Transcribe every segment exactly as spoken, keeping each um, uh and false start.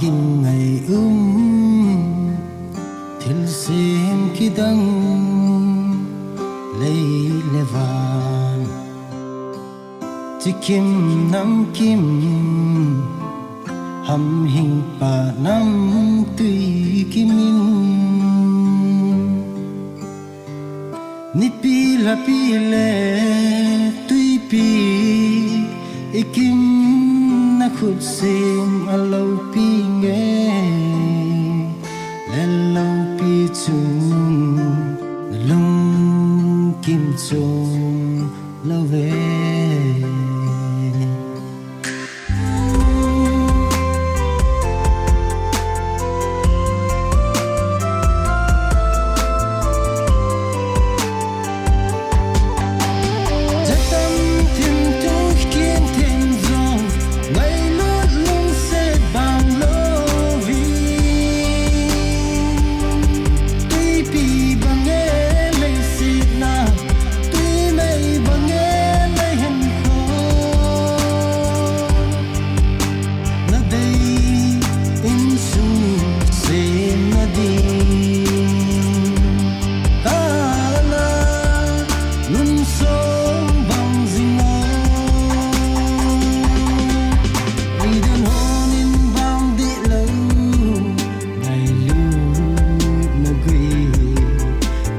Gim ngai um, thilsem kidang, lei le van, chikim namkim, hamhing pa nam tui kimin. Nipi lapi le tuipi, ikim na khut sem a lopi nge, le lopi chung na lungkim chung love. Na dei insung sem na ding, kana lungsom bang jing o. Eden hon in bang dih lou, ngailut na gui,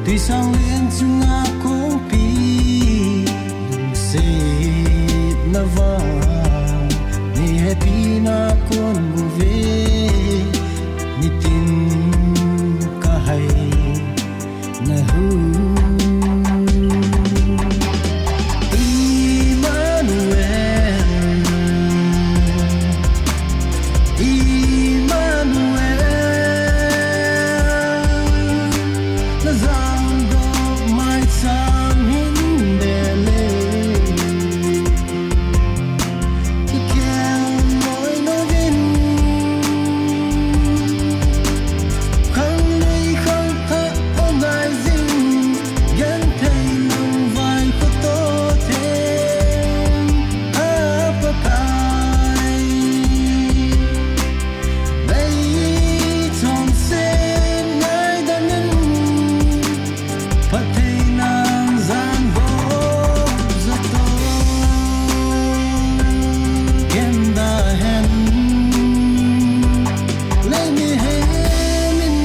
tuisang len chunga kongpi, lungset na vang, ni hepi na kon bu ve, nitin ka hai na hu. Emmanuel, Emmanuel, na jam go mai cham hin de le. Kikhel moi louvin, khanglui khangthah a ngai jing, genthei lou vai kho to them a Pakai. Bei chonset ngaidam in, Pathen in jan bou ja to, ken da hen, lei mihem in.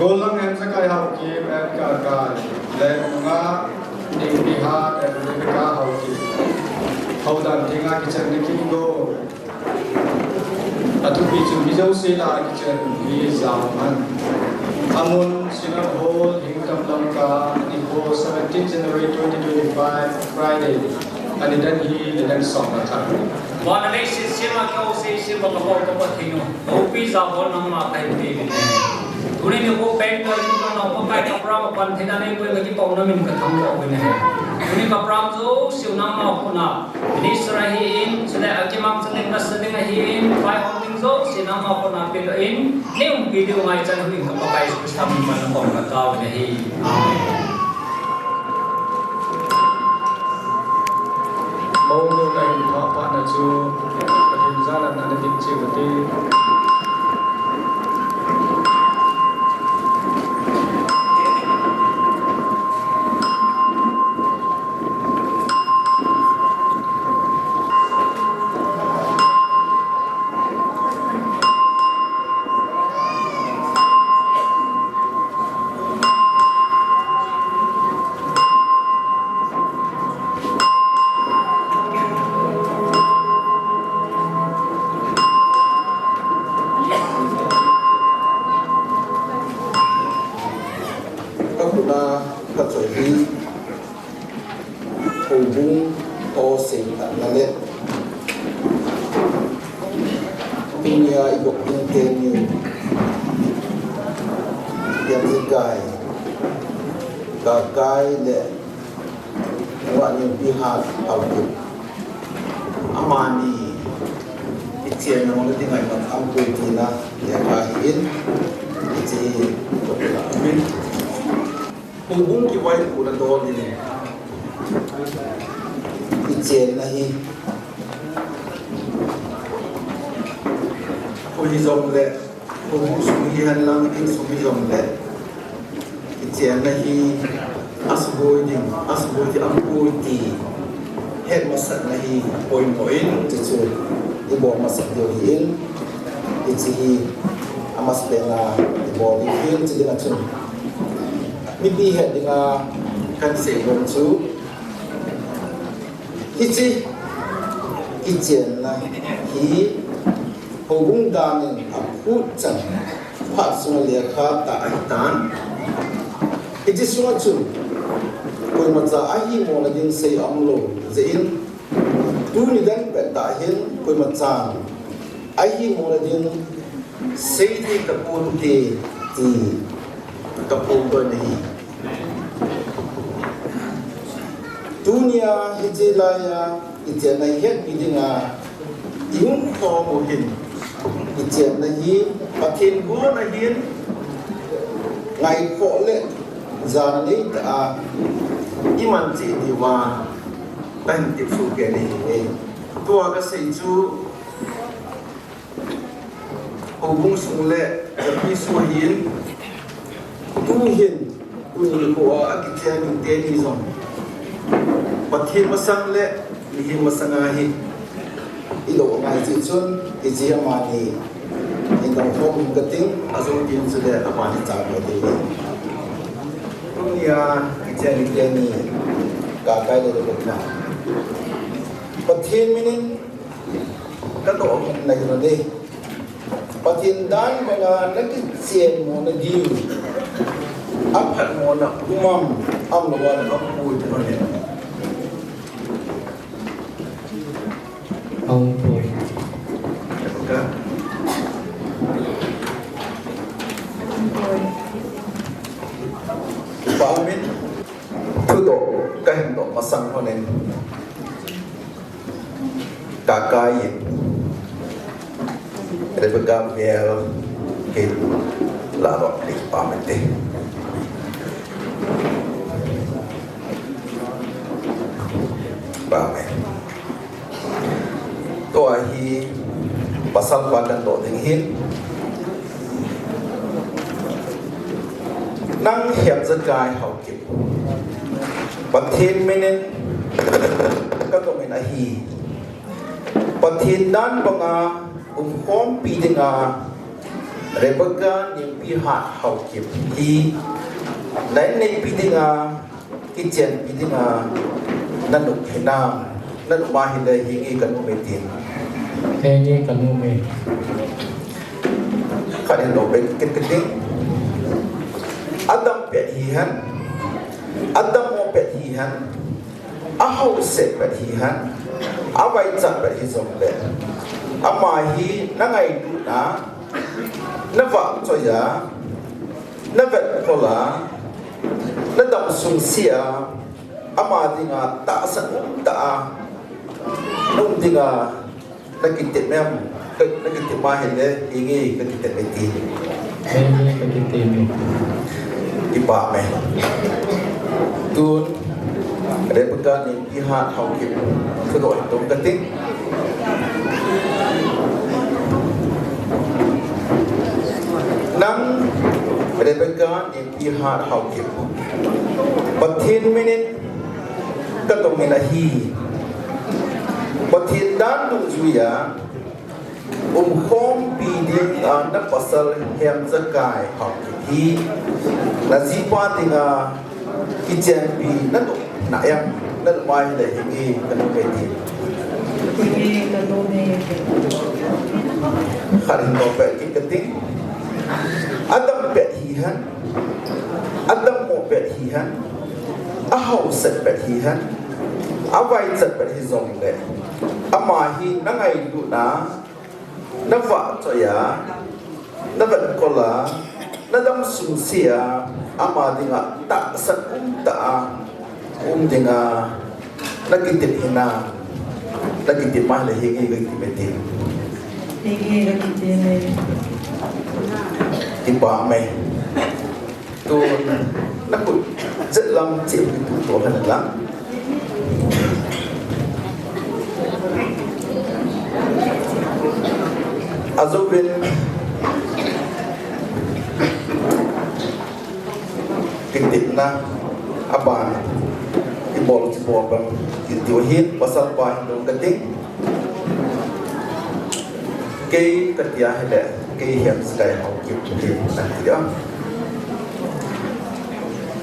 Golang Hemsakai Haokip and Kakai, Lengmanga Dingpiha and Rebecca Haokip. Houdan Tinga Kitchen Nikingo. Athupi chu Mizo Sela Kitchen hi Zauman. Amun Synod Hall, Hingkam Lamka, nikho seventeenth January twenty twenty-five, Friday. Anidan hi nidan som le khat. Vanale si sima kau si sima kapau kapau thinu. Upi za bol nang ma kai ti ni. Tuni nikho peng ko ni na pa kai kapra ma pan thina ni ko ki pau na min ka thang ko ni. Tuni kapra jo siu nang ma ko na. Minister ahin, sule akimang sule ka sule ahin. Sinama kona pelo in, neumpi diu ngaichan uvin ka Pakai Jesu Christa min in kong katao nahi. Amen. Monu na hin pha pha na chu, Pathen jal a na na dik cheh uvin te. Ka khut a ka choi hi, houbung ho seitah na le tunia i gop ding teni, Hiamjikai, Kakai le Nungah Nengpihat Haokip, amani i cheng nung le dinga i mat ampui tina lekha hi in, i chi to la min. Houbung kivaipohna dol in i chenna hi, koi hijongle, houbung sung hihen lang, insung hijongle, i chenna hi asuboi ding, asuboi ding ampui ti het masatna hi poimo in, chuchu i bol masat diu hi in, hichi hi amasapen a i bol diu hi in, chu dinga chun mipi het dinga kan sei nom chu, hichi i chenna hi houbung dan in aphut chan phat sunga lekha tah ahitan. Hichi sunga chun koimacha ahimona ding sei aumlou jeh in, tuni dan pet tah hin koimachan ahimona ding seithei taponte ti kaphongdoh nahi. Tunia hiche laiya i chenna hi hetpi dinga i hung khom u hin, i chenna hi Pathen gon ahin, ngaikhoh le jana neitah a i man cheh diuva kahin tepsoh kei nahi e. Tua kasei chu, houbung sung le japi sung ahin, tu hin, tuni nikho a akichen ding teni jong Pathen masang le mihem masanga hi i lou angai jeh chun, hiche amani in dong khom in kating, ajou ding chule amani cha ko ding. Tunia kichen ding teni, Kakai le Rebecca, Pathen min in kadoh nom nahi lou e. Pathen dan banga nakichen mona diu, aphat mona um am, aum louva na aum poi ti lou e. Aum poi. Aum poi. Kipa umin, thudoh kahin doh masang lhonin, Kakai in Rebecca vel hin ladoh ding pha inte. Amen. Tua hi pasal pa kadoh ding ahin. Nang Hiamjikai Haokip, Pathen min in kadong in ahi. Pathen dan banga umkhompi dinga Rebecca Nengpihat Haokip hi na inneipi dinga, kichenpi dinga nanop hinam? Nanop ahile, henge kanom e tin. Henge kanom e. Khat in lou pet kit kit ding. Adam pet hihen, adam mo pet hihen, ahouse pet hihen, avaichat pet hijongle, ama hi nangailutna, navahchoi a, navetkhol a, nadamsung sea, ama dinga tahsan umtah a um dinga Nakitep em? Ka, nakitep ma ahile, henge, nakitep e ti. Henge, nakitep e. Kipah e. Tun, Rebecca Nengpihat Haokip, thudoh hin dong kate. Nang, Rebecca Nengpihat Haokip, Pathen min in kadong in ahi. Pathen dan dungjuiya umkhompi dinga na pasal Hemjakai Haokip hi najipa dinga kichenpi nadoh na em? Nadoh ma ahile, henge, kadoh e ti. Henge, kadoh e. Khat hin doh peh kit kate. Adam pet hihen, adammo pet hihen, ahaosa pet hihen, avaichat pet hijongle, ama hi nangailutna, navahchoi a, navetkol a, nadam sungse a, ama dinga tahsan umtah a um dinga nakitep hinam? Nakitep ma ahile, henge, kakitep e ti. Henge, kakitep e. Kipah e. Tun, nakhut jet lam cheh kituh to hen lang. Ajouvin, kitepna aban ibol, ibol bang, kiti u hin, pasal pa hin dong kate. Kei kati ahile, kei Hemjakai Haokip, kei kati a.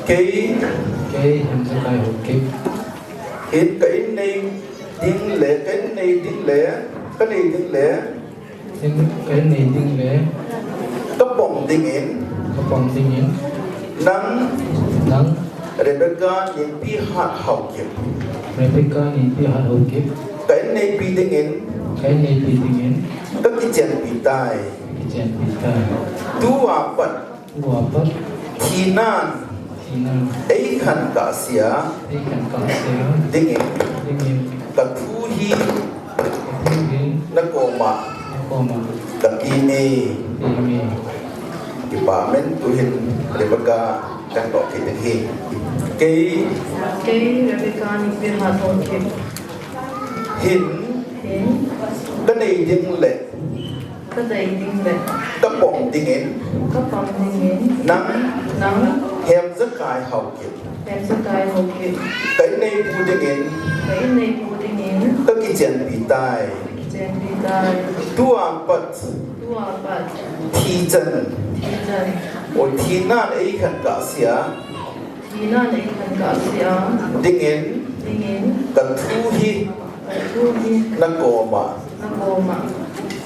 Kei, kei Hemjakai Haokip. Hin ka in nei ding le, ka in nei ding le, ka nei ding le, Hin ka in nei ding le, kapom dingin, kapom dingin, nang, nang, Rebecca Nengpihat Haokip, Rebecca Nengpihat Haokip, ka in neipi dingin, ka in neipi dingin, kakichenpi tai. Kichenpi tai. Tua pat, tua pat, thinan, thinan, eikhen kahsea, eikhen kahsea, dingin, dingin, kathu hi, kathu hi, nakoma, nakoma, kapeh e, kapeh e. Kipah e. Tuhin Rebecca kahin doh kit ding ahi. Kei, kei Rebecca Nengpihat Haokip, hin, hin, ka nei ding le, ka nei ding le, kapom dingin, kapom dingin, nang, nang, Hemjakai Haokip, Hemjakai Haokip, ka in neipu dingin, ka in neipu dingin, kakichenpi tai. Kakichenpi tai. Tua pat, tua pat, thi chan, thi chan, o thinan eikhen kahsea, thinan eikhen kahsea, dingin, dingin, kathu hi, kathu hi, nakoma, nakoma,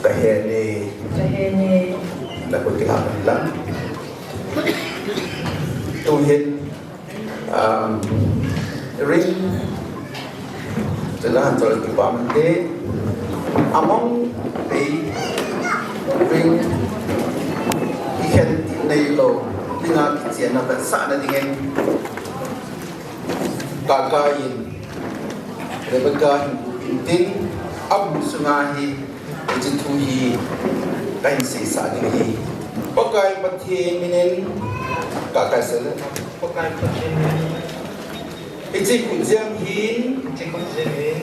kahen e, kahen e. Nakhut kihah hen lang. Tuhin, um, ring, chule hanchol kipah mante, among pei, ring, ikhen ti neilou dinga kichenna vetsahna dingin, Kakai in Rebecca hin bupin tin, abu sunga hi hiche thu hi kahin seisah ding ahi. Pakai Pathen minin, Kakai seile. Pakai Pathen minin, hiche khutjem hin, hiche khutjem hin,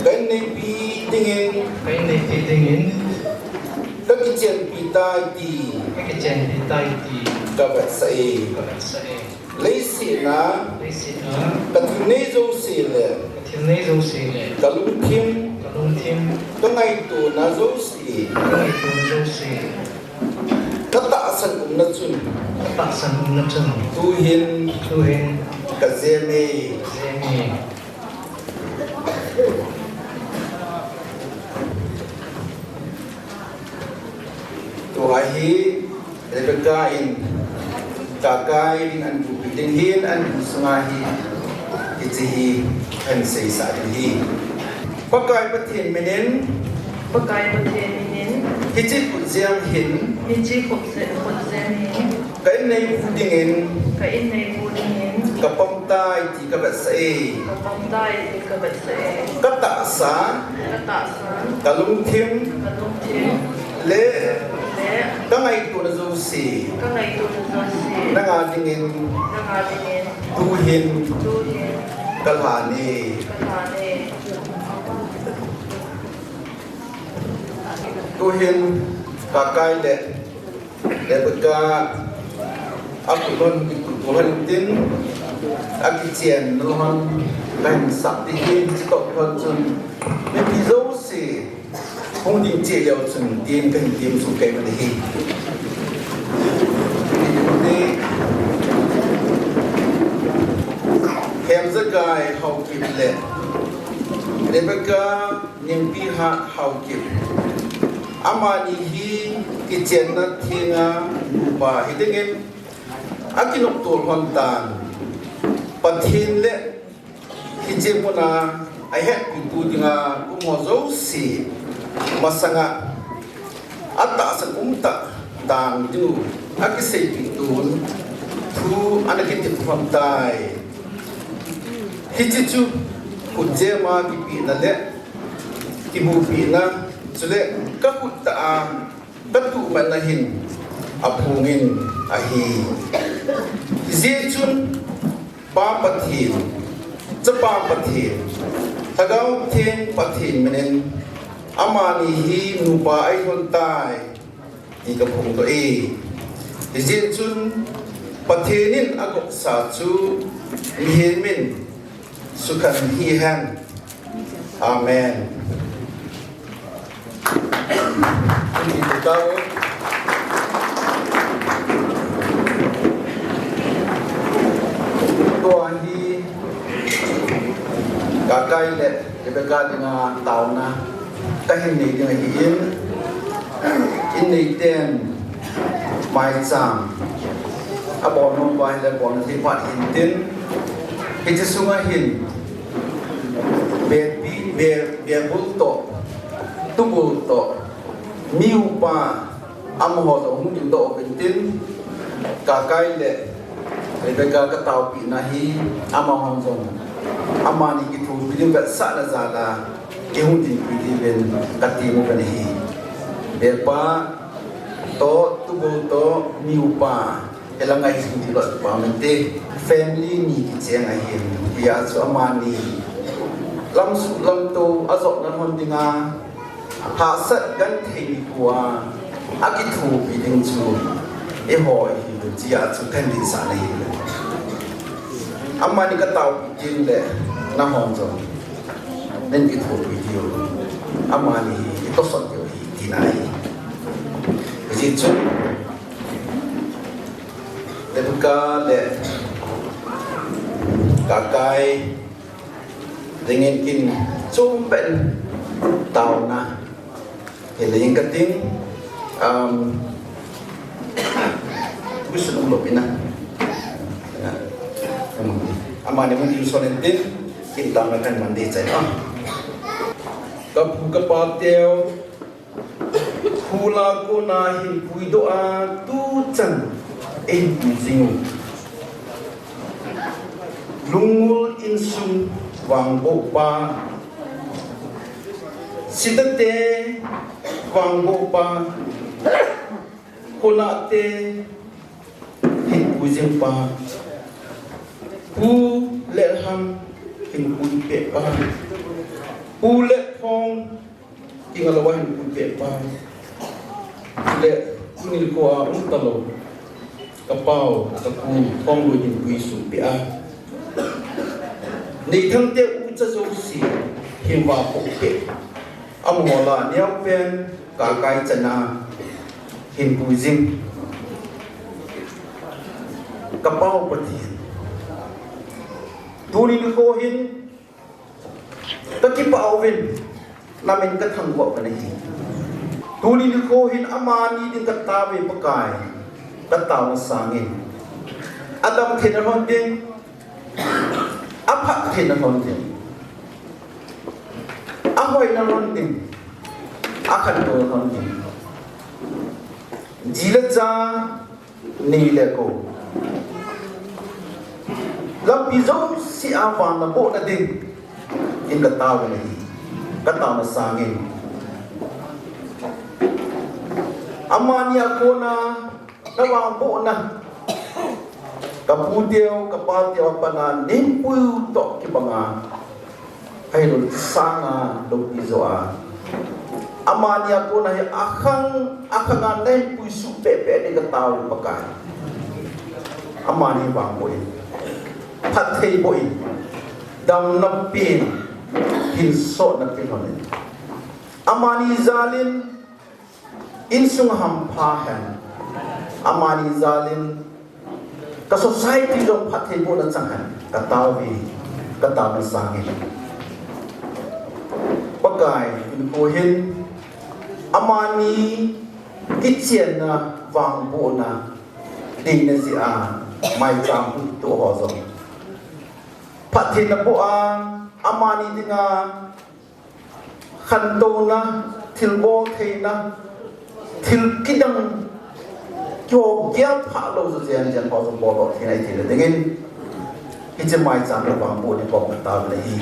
ka in neipi dingin, ka in neipi dingin, kakichenpi tai ti, kakichenpi tai ti, kavetsah e, kavetsah e. Leiset a, leiset a, kathil nei jouse le, kathil nei jouse le, kalungthim, kalungthim, kangaitona jouse, kangaitona jouse, katahsan umna chun, katahsan umna chun, tuhin, tuhin, kajem e, kajem e. Tua hi Rebecca in Kakai ding ahin bupi ding hin, ahin bu sunga hi hiche hi ahin seisah ding ahi. Pakai Pathen minin, Pakai Pathen minin, hiche khutjem hin, hiche khutje-, khutjem hin, ka in neipu dingin, ka in neipu dingin, Ka pom tai ti ka vetsah e. Ka pom tai ti ka vetsah e. Ka tahsa. Ka tahsa. Ka lungthim. Ka lungthim. Le. Le. Ka ngaitona jouse. Ka ngaitona jouse. Nanga dingin. Nanga dingin. Tuhin. Tuhin. Ka lhan e. Ka lhan e. Tuhin. Kakai le. Rebecca, akhut lhon, kikhut lhon tin, akichen lhon, kahin sap ding ahi, chutoh kilhon chun, mipi jouse, hung ding cheh leu chun, tin kahin temsuh kei mani ahi. Hemjakai Haokip le, Rebecca, Nimpihat Haokip. Amani hi kichenna thenga nupa hidingin akinopto lhon tan. Pathen le hiche muna ahetpitu dinga umho jouse masanga atahsan umtah dan diu akiseipeh tun thu ana kitep lhon tai. Hiche chu khutjem a kipehna le kibupina, chule ka khut tah a ka tuhmatna hin aphongin ahi. Hijeh chun Pa Pathen, Chapa Pathen, Lhagao Theng Pathen minin amani hi nupa ahi lhon tai ti ka phongdoh e. Hijeh chun Pathen in agopsa chu mihem in sukhen hih hen. Amen. Tua hi Kakai le Rebecca dinga taona kahin nei ding ahin, in neiten maicham abol nom uva ahile bolna thei phat hintin, hiche sunga hin bepi, be, bebul toh, tubul toh, mi upa, amaho jong hung dingdoh uvintin, Kakai le Rebecca ka taopehna hi, amahon jong amani kithopi ding vetsahna jal a eihung dinpi diuvin ka tem uve ahi. Bepa toh, tubul toh, mi upa, Elanga hi sum tilou pa mite, family ni kicheng ahin, hijeh chun amani lamsuh lamtou ajotna lhon dinga, hahsat genthei nikho a akithopi ding chu eiho ihi, hijeh chun kahin deisahna ahi. Amani ka taopi ding le nahon jong nei kithopi diu, amani hi itosot diu ahi tina ahi. Hijeh chun Rebecca le Kakai dingin kin chom pen taona hile ing kating, um, question umlou pina. Amani mun tiu sonin tin, kin taona kahin man ding chai a. Ka pu ka pa teu, Khula kona hin puidoh a tuchan eihin pui jing u. Lungmol insung vangboh pa, Sita te vangboh pa, Khona te hin pui jing pa, Pu Lelham hin pui peh pa, Pu Lethong Kinga lou a hin pui peh pa. Le, tuni nikho a um talou ka pau, ka pu, Thonglun hin pui sung peh a. Neithang te ucha jouse hin va poh peh. Amaho lah a neopen Kakai chana hin pui jing. Ka pau Pathen, tuni nikho hin ka kipah uvin, namin ka thangvah uvin ahi. Tuni nikho hin amani ding ka taove Pakai, ka taona sangin, adam theina lhon ding, aphat theina lhon ding, ahoina lhon ding, akhantou lhon ding, ji le cha, nei le gou, Lampi jouse a vang naboh nading in katao nahi, katao masangin. Amani a kona navangbohna, kaputeu, kapateu a pat a neipuiu toh kibanga, ahilou sanga loupi jo a, amani a kona hi akhang, akhang a neipuisuh pehpeh ding katao Pakai. Amani vangboh in, phatthei boh in, damna pen, hinsotna pen lhon in. Amani jal in, insung hampha hen. Amani jal in, ka society jong phattheibohna chang hen. Katao ve, katao masangin. Pakai, hinkho hin, amani kichenna vangbohna deina jeh a, maicham huhdoh ho jong phatthei naboh a, amani dinga khantouna, thilbol theina, thil kidang, kihou gel phah lou jo jen jen ho jong boldoh theina ithei nading in, hiche maicham navangboh ding kom katao nahi.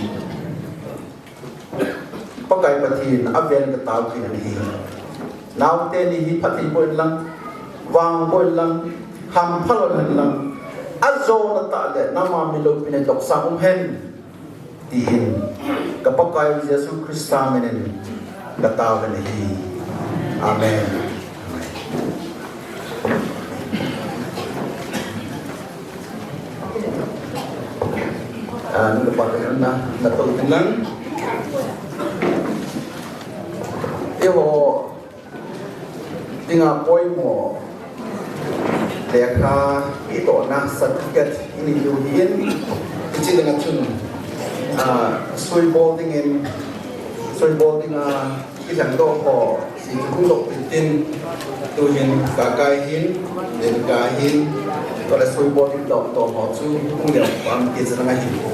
Pakai Pathen, avel in katao kit nahi. Naote ni hi phatthei boh in lang, vangboh in lang, hampha lhon in lang, ajona tah le nama min loupina dohsang um hen, tin ka Pakaiu Jesu Christa minin katao nahi. Amen. Ah, nung pa na, na to lang. Eiho dinga poimo lekha itohna certificate ini diu hin, hiche dinga chun, ah, suibol dingin, suibol dinga kilhengdoh ho, si hung doh pitin, tuhin Kakai hin, Lenka hin, tua le suibol ding doh, doh ho chu hung leo pam ti chan ahi.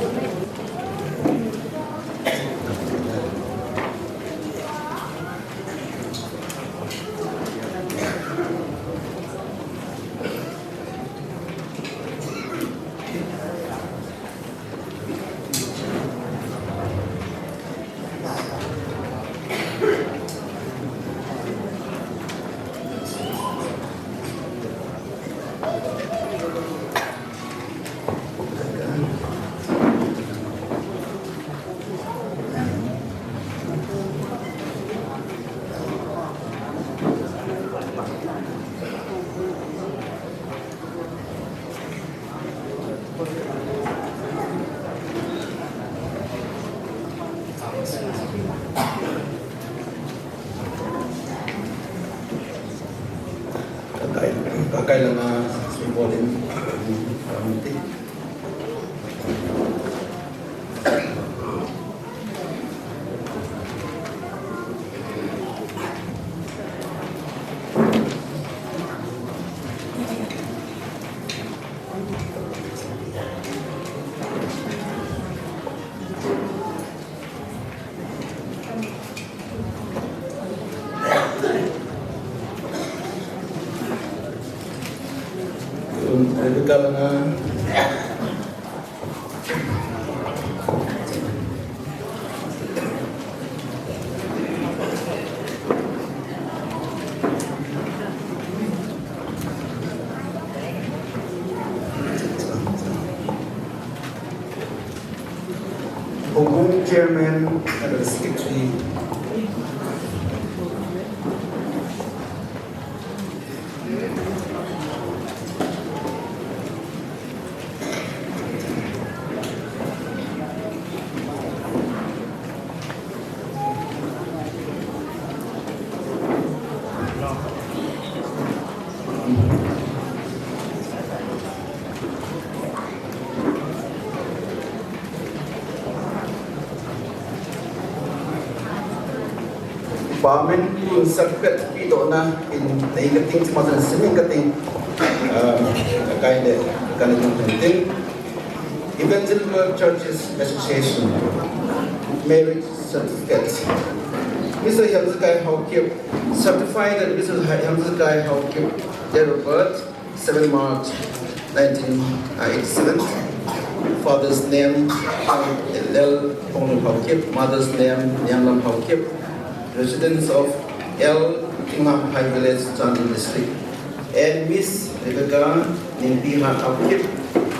Kakai, kakai langa suibol in, um, um, ti. Houbung Chairman and the Secretary. Pamin tun sakpet pidohna in nei kating chima chan simin kating, ah, kakai le kana tung ting. Evangelical Churches Association, marriage certificate. Mister Hemzakai Haokip, certified that Mister Hemzakai Haokip, date of birth, seven March nineteen eighty-seven. Father's name, L. Thonglam Haokip. Mother's name, Nianglam Haokip. Residents of L. Thinglhangphai Village, Chandel District. And Miss Rebecca Nimpihat Haokip,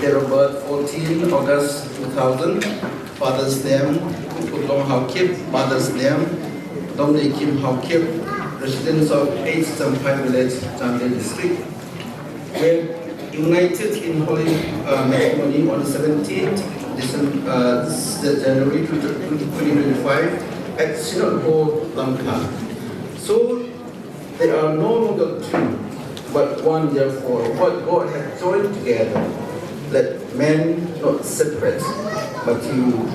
date of birth fourteen August two thousand. Father's name, Utlong Haokip. Mother's name, Domnei Kim Haokip. Residents of H. Champhai Village, Chandel District. Were united in holy, uh, matrimony on the seventeenth December, uh, s-, January twenty twenty-five at Synod Hall, Lamka. So they are no longer two, but one. Therefore, what God has joined together, let man not separate. Matthew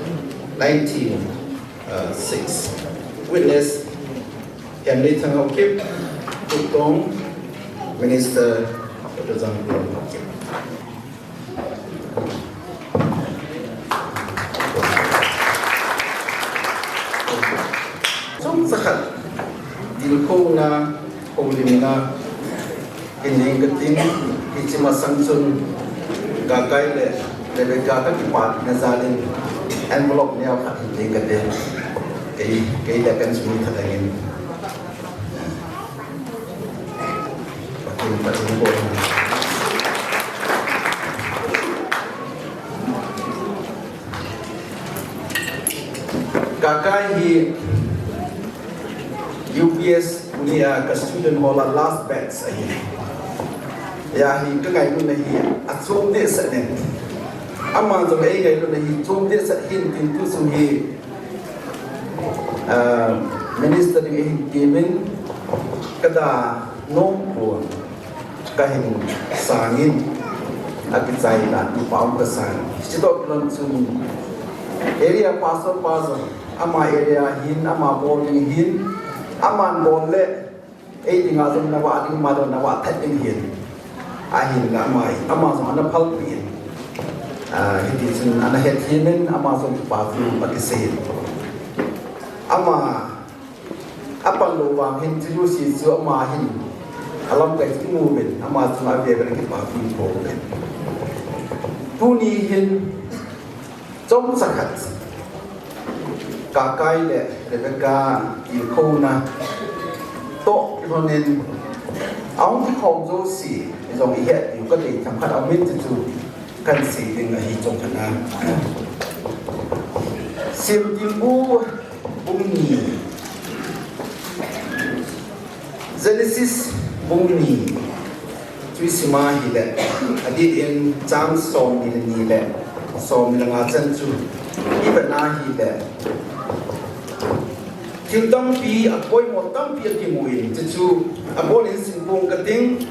nineteen, uh, six. Witness, Henry Thang Haokip, Tutong, Minister, Doctor Zhang Haokip. Chomcha khat, tilkhouna, houlimna, hin ding kating, hiche masang chun, Kakai le Rebecca kakipana jal in, envelope neo khat hin ding kate, kei, kei le kan sumi khat angin. Pathen, Pathen bol. Kakai hi U P S uni a ka student ho lah a last batch ahi. Hijeh hin ka ngailutna hi achom dehset in. Ama jong ei ngailutna hi chom dehset hin tin tu sung hi, ah, minister ding eihin temin ka da nom pon. Kahin sangin, akichai dan, pa um kasang. Hiche toh kilhon chun, area pastor pa jong, ama area hin, ama bol ding hin, aman bol le, ei dinga jong navah ding, ama jong navah thet ding hin. Ahinla ama, ama jong ana phalpeh in. Ah, hiti chun ana hethem in, ama jong kipathu akisei in. Ama Apan lou vang hin, chu jouse chu ama hin alamkai chu imu uvin, ama chunga ave uvin, kipathu ibol uvin. Tuni hin chomcha khat, Kakai le Rebecca tilkhouna toh kilhon in, ahung kikhom jouse jong ihet diu kadei themkhat aumin, chuchu kahin sei ding ahi. Chomkhat na, Semtilbu bung ni, Genesis bung ni chu isim a hile, adeh in chang somni le ni le somni le nga chan chu ivet a hile, thil tampi, apoimo tampi akimun, chuchu abon in sim pong kating.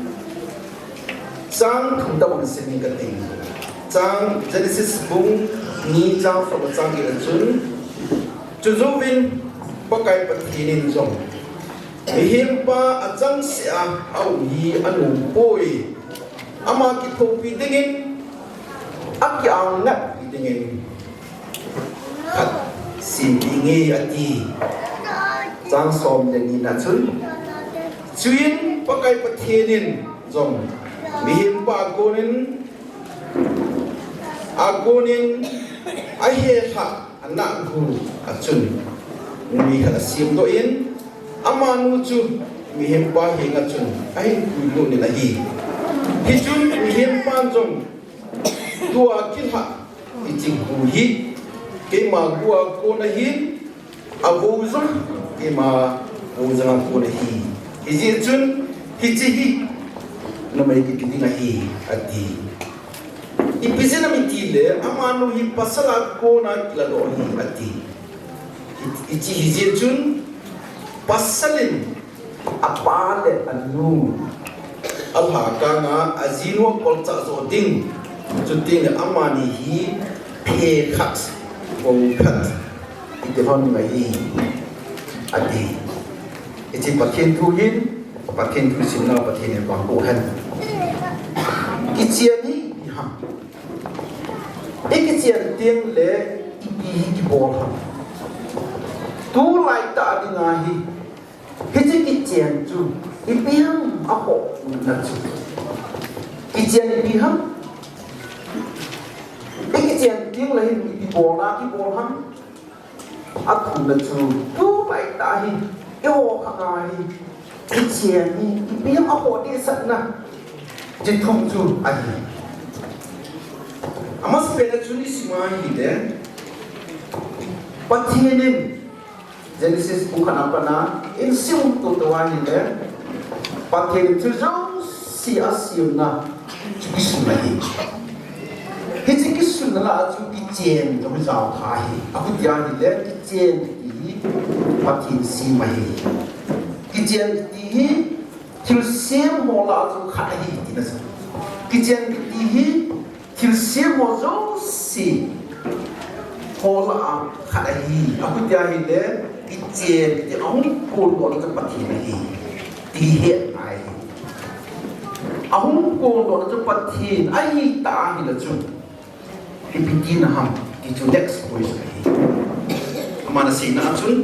Chang thum tabang sim inge kating. Chang, Genesis bung ni chang som le chang get a chun, chujouvin Pakai Pathen in jong, mihempa achangseh a aum hi anompoi. Ama kithopi dingin, akiang natpi dingin khat sempeh inge ati. Chang som le ni na chun, chuin Pakai Pathen in jong mihempa a konin, a konin ahelhah anah gu a chun numei khat asemdoh in, amanu chu mihempa henga chun ahin puilut in ahi. Hichun mihempan jong, tua kilhah hiche gu hi keima gu a kon ahin, avou jong keima vou jang a kon ahi. Hijeh chun hiche hi numei kiti ding ahi, ati. Ipi jeh ham itile, amanu hi pasal a kon a kiladoh ahi, ati. Hi, hiche hijeh chun pasal in apa le anu alhakang a, ajinu akolchah joh ding, chuteng le amani hi phe khat, vou khat, iti lhon ding ahi, ati. Hiche Pathen thu hin, Pathen thu simna Pathen in vangboh hen. Kichen hi ipi ham? Ikichen teng le ipi hi kibol ham? Tulai tah dinga hi, hiche kichen chu ipi ham, akhohna chu? Kichen ipi ham? Ikichen Ding la hin ipi bol a kibol ham? Athumna chu, tulai tah hi, eiho khang a hi, kichen hi, ipi ham a ho dehsetna, hiche thum chu ahi. Amasapen a chu isim a ahile, Pathen in, Genesis bung khat a pat a, isim to to ahile, Pathen in thil jouse asemna, chu kisun ahi. Hiche kisunna lah a chu kichen jong jao tha ahi. Achuti ahile, kichen kiti hi Pathen sem ahi. Kichen kiti hi thilsem ho lah a chu khat ahi tina chu. Kichen kiti hi thilsem ho jouse ho lah a khat ahi. Achuti ahile, kichen kiti ahung kondohna chu Pathen ahi. Ti hi ahi. Ahung kondohna chu Pathen ahi tah ahile chun, ipi tina ham, ti chu next question ahi. Aman aseina a chun,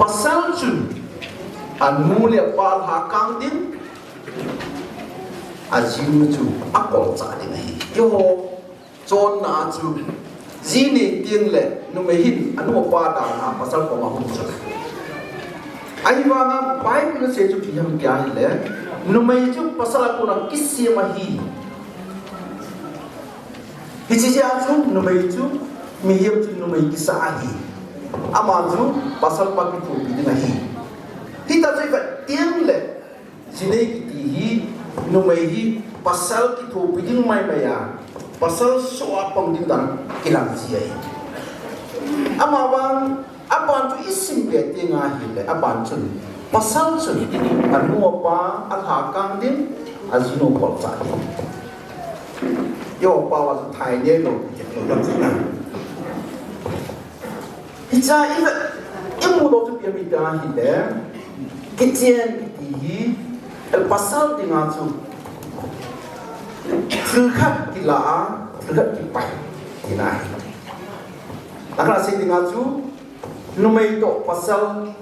pasal chun anu le apa lhakang ding, ajinu chu akolchah ding ahi. Eiho chonna a chu, ji nei teng le numei hin anu apa dalha a pasal koma hung chu. Ahivanga Bible in asei chu ipi ham tia ahile, numei chu pasal a kona kisem ahi. Hiche jeh a chu numei chu, mihem chu numei kisa ahi. Ama chu pasal pa kithopi ding ahi. Hita chu ivet teng le, ji nei kiti hi, numei hi pasal kithopi ding maimai a, pasal soh a pang ding dan kilang ji ahi. Amavang, aban chu isim be teng ahile, aban chun, pasal chun anu apa alhakang ding, ajinu kolchah ding. Eiho pao a chu thai nei lou, kiti lou lam chu na. Hiche a ivet, imu lou chu ipi ham tia ahile, kichen kiti hi, el pasal dinga chu, thil khat kila a, thil khat kipai, tina ahi. Akhat sei dinga chu, numei toh pasal,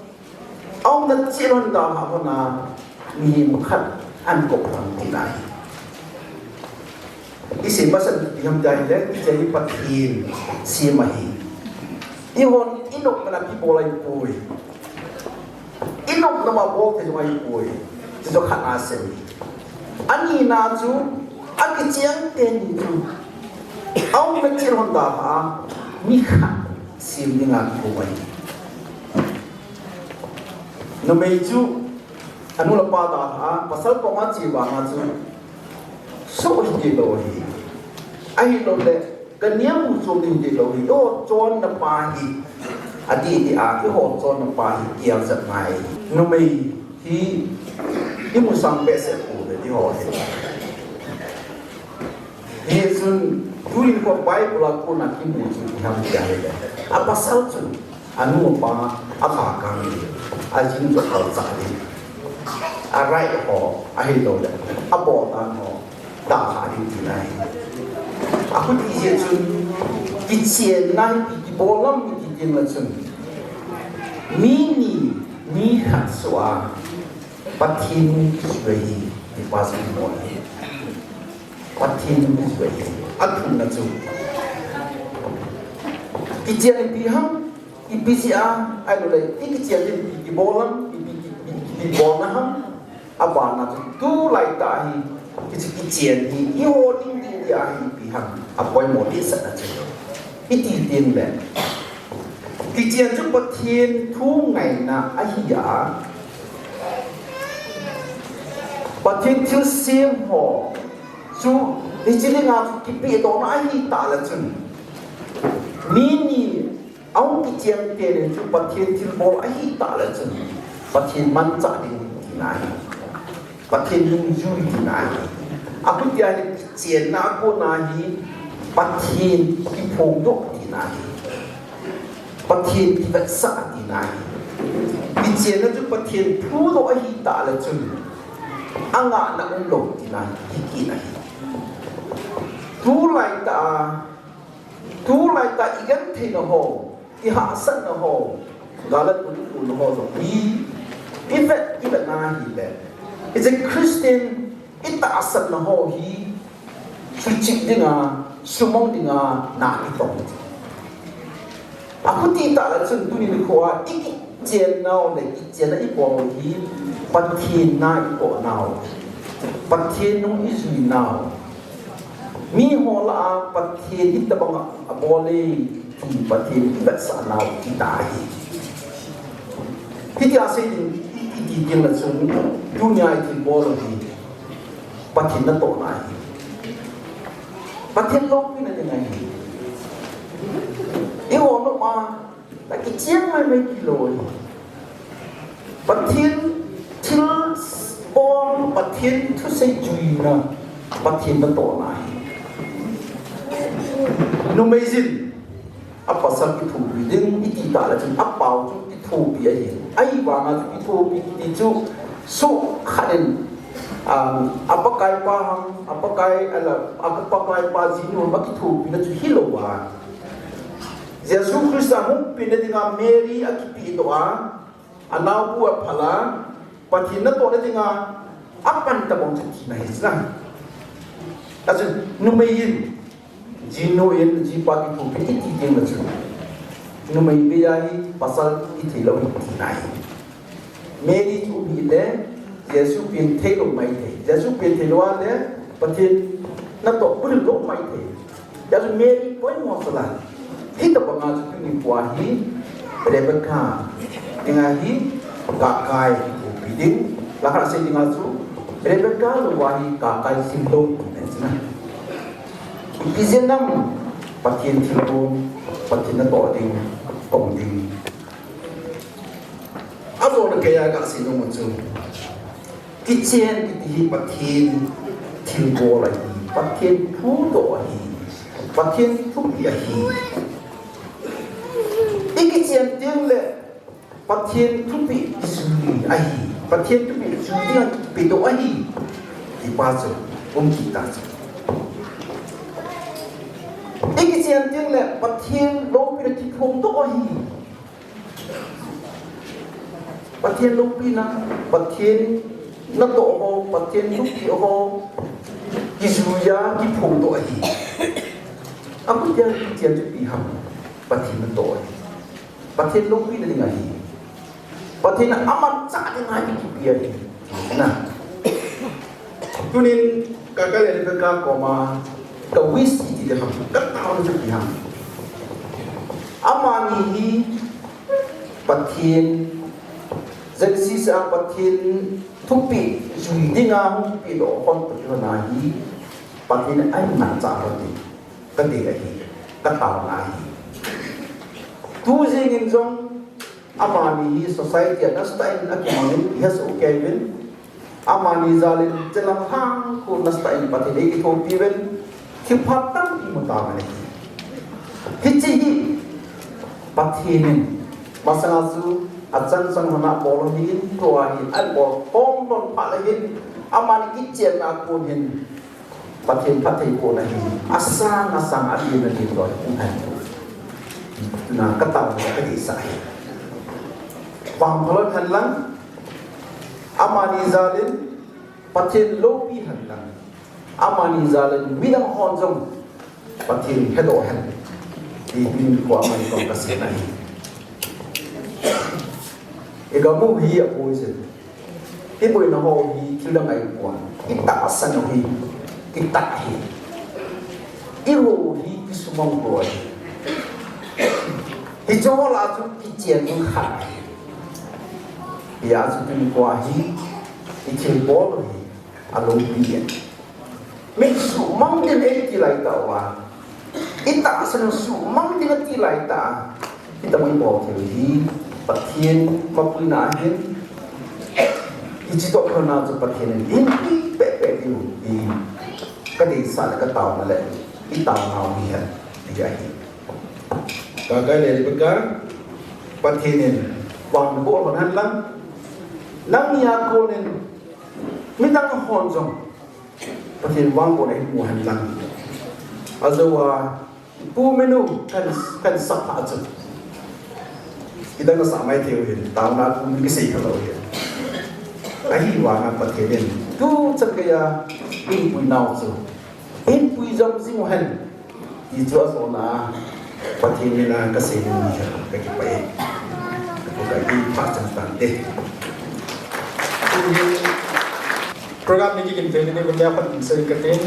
aumna cheh lhon dalha lhon a, mihem khat ahin kop lhon tina ahi. Isei masat ipi ham tia ahile, kichen hi Pathen sem ahi. Eihon inopna a kibol ahipoi. Inopna a bol thei jong ahipoi. Chu chu khatna asei. Anina chu, akichen teni chu, aumna cheh lhon dalha a, mi khat sem dinga kigong ahi. Numei chu, anu le apa dalha a, pasal koma che vanga chu, soh hite lou ahi. Ahilouleh, kaneo mu chom ding hite lou ahi. Eiho chonna pa hi, adeh deh a, eiho chonna pa hi, kiel jep ngai. Numei hi, imu sang behseh pouve, eiho hi. Hichun, tuin kho Bible a kona kimu chu ipi ham tia ahile, apasal chun anu apa alhakang ding, ajinu chu akolchah ding, aright ho ahilouleh abol dan ho dalha ding tina ahi. Achuti jeh chun, kichenna hi ipi kibol ham iti teng le chun, mi ni, mi khat soh a Pathen kisui ahi, ti pa chu kibol ahi. Pathen kisui ahi. Athumna chu, kichen ipi ham, ipi jeh a, ahilouleh, ikichen ding ipi kibol ham, ipi, ipi, ipi bolna ham, abana chu, tulai tah hi, hiche kichen hi, eiho ding ding dia hi ipi ham, apoimo dehsetna chu, iti teng le, kichen chu Pathen thu ngaina ahi a, Pathen thilsem ho chu hiche dinga chu kipehdohna ahitah le chun, mi ni ahung kichen teni chu Pathen thilbol ahitah le chun, Pathen manchah ding tina ahi. Pathen dungjui tina ahi. Achuti ahile kichenna a kona hi Pathen kiphongdoh tina ahi. Pathen kivetsah tina ahi. Kichenna chu Pathen thudoh ahitah le chun, angahna umlou tina ahi, hikit ahi. Tulai tah a, tulai tah a igentheina ho, ihahsatna ho, gal a tun tun ho jong hi, ivet, ivet na ahile, hiche Christian itahsanna ho hi, suchih dinga, sumang dinga na kitong. Achuti tah le chun tuni nikho a ikichen nau le kichen a ibol hi Pathen na itoh nau. Pathen nung ijui nau. Miho lah a Pathen hitabang a abol e ti Pathen ivetsah nau kita hi. Hitia sei ding iti ding le chun tunia ithilbol hi Pathen natohna hi. Pathen loupina ding ahi. Eiho noma, na kichen maimai kilou hi. Pathen thilbol, Pathen thusei juina, Pathen natohna hi. Numei jin, apasal kithopi ding, iti tah le chun, apau chu kithopi ahi. Ahivanga chu kithopi kiti chu, sukhat in, um, apakaipa ham, apakai, ala, apakaipa jinu ham, akithopina chu hilou a. Jesu Christa hung penna dinga Mary akipedoh a, anaobu aphal a, Pathen natohna dinga, apan tabang chu tina hi chuna. Achu, numei in, jinu in, jipa kithopi iti ding le chun. Numei beiya hi pasal kitheilou hi tina hi. Mary chu um hile, Jesu pen theilou maithei. Jesu pen theilou a le, Pathen natoh bulhit lou maithei. Hijeh chun Mary poimo sala. Hitabanga chu tuni nikho a hi, Rebecca dinga hi, kakai kithopi ding. Lakha sei dinga chu, Rebecca louva hi, kakai simlou ti na chuna. Ipi jeh ham, Pathen thilbol, Pathen natoh ding, tong ding. Ajona keiya kasei nom chu, kichen kiti hi Pathen thilbol ahi, Pathen thudoh ahi, Pathen thupeh ahi. Ikichen teng le Pathen thupeh ijui ahi, Pathen thupeh jui dinga kipedoh ahi. Tipa chu, um kit ta chu. Ikichen teng le Pathen loupina kiphongdoh ahi. Pathen loupina, Pathen natoh ho, Pathen thupeh ho, kijuiya, kiphongdoh ahi. Achuti a kichen chu ipi ham, Pathen natoh ahi. Pathen loupina ding ahi. Pathen amanchah ding ahi kipe ahi. Na. Tunin, kakai le Rebecca koma, ka wish iti ding ham, kataona chu ipi ham. Amani hi Pathen, Genesis a Pathen thupeh jui dinga hung kipedoh hon Pathen ahi, Pathen amanchah lou ding. Kadei ahi, kataona ahi. Tu jingin jong, amani hi society a nasatah in akimangin, ihesoh kei uvin. Amani jalin, chelang hang khu nasatah in Pathen in eikithopi uvin. Thilpha tampi imu tauvin ahi. Hiche hi, Pathen in, masanga chu, achan chan hon abol ahin, tua hi, abol khom lhon phat le hin, amani kichenna kon hin, Pathen phattheibohna hi asang asang, aden aden loi um hen. Tua kataona kadeisah ahi. Vangphalon hen lang, amani jalin Pathen loupi hen lang, amani jalin midang hon jong Pathen hedoh hen. Ti ding ko amani kong kasei ahi. Igamu hi apoi jin. Iboina ho hi thil dang ahipoi. Itahsan u hi, itah ahi. Iho u hi kisumang u ahi. Hiche ho lah a chu kichen ding khat ahi. Hijeh a chu tuni nikho a hi, ithilbol u hi, aloupi ahi. Mi suhmang ding eiti laitah uva, itahsan u suhmang ding ati laitah a, itahsan u ibol thei u hi Pathen mapuina ahin, hiche toh kilhonna chu Pathen in eihinpi pehpeh diu hi kadeisah le kataona le itaona u hi ahi. Kakai le Rebecca, Pathen in vang naboh lhon hen lang, nangni a konin midang hon jong Pathen vangbohna imu hen lang. Ajou a, Pu Minu kan, kan sap phat chu, idang nasah mai thei u hin, taona a Pu Minu kisei khalou hin. Ahivanga Pathen in tuchan geiya eipui nau chu, eipui jom jing u hen. Hichu ajona Pathen mina kasei nom hi kakipah e. Kakipah e, phat chang tante. Program ni kikim thei ni kum ya phat sei katin.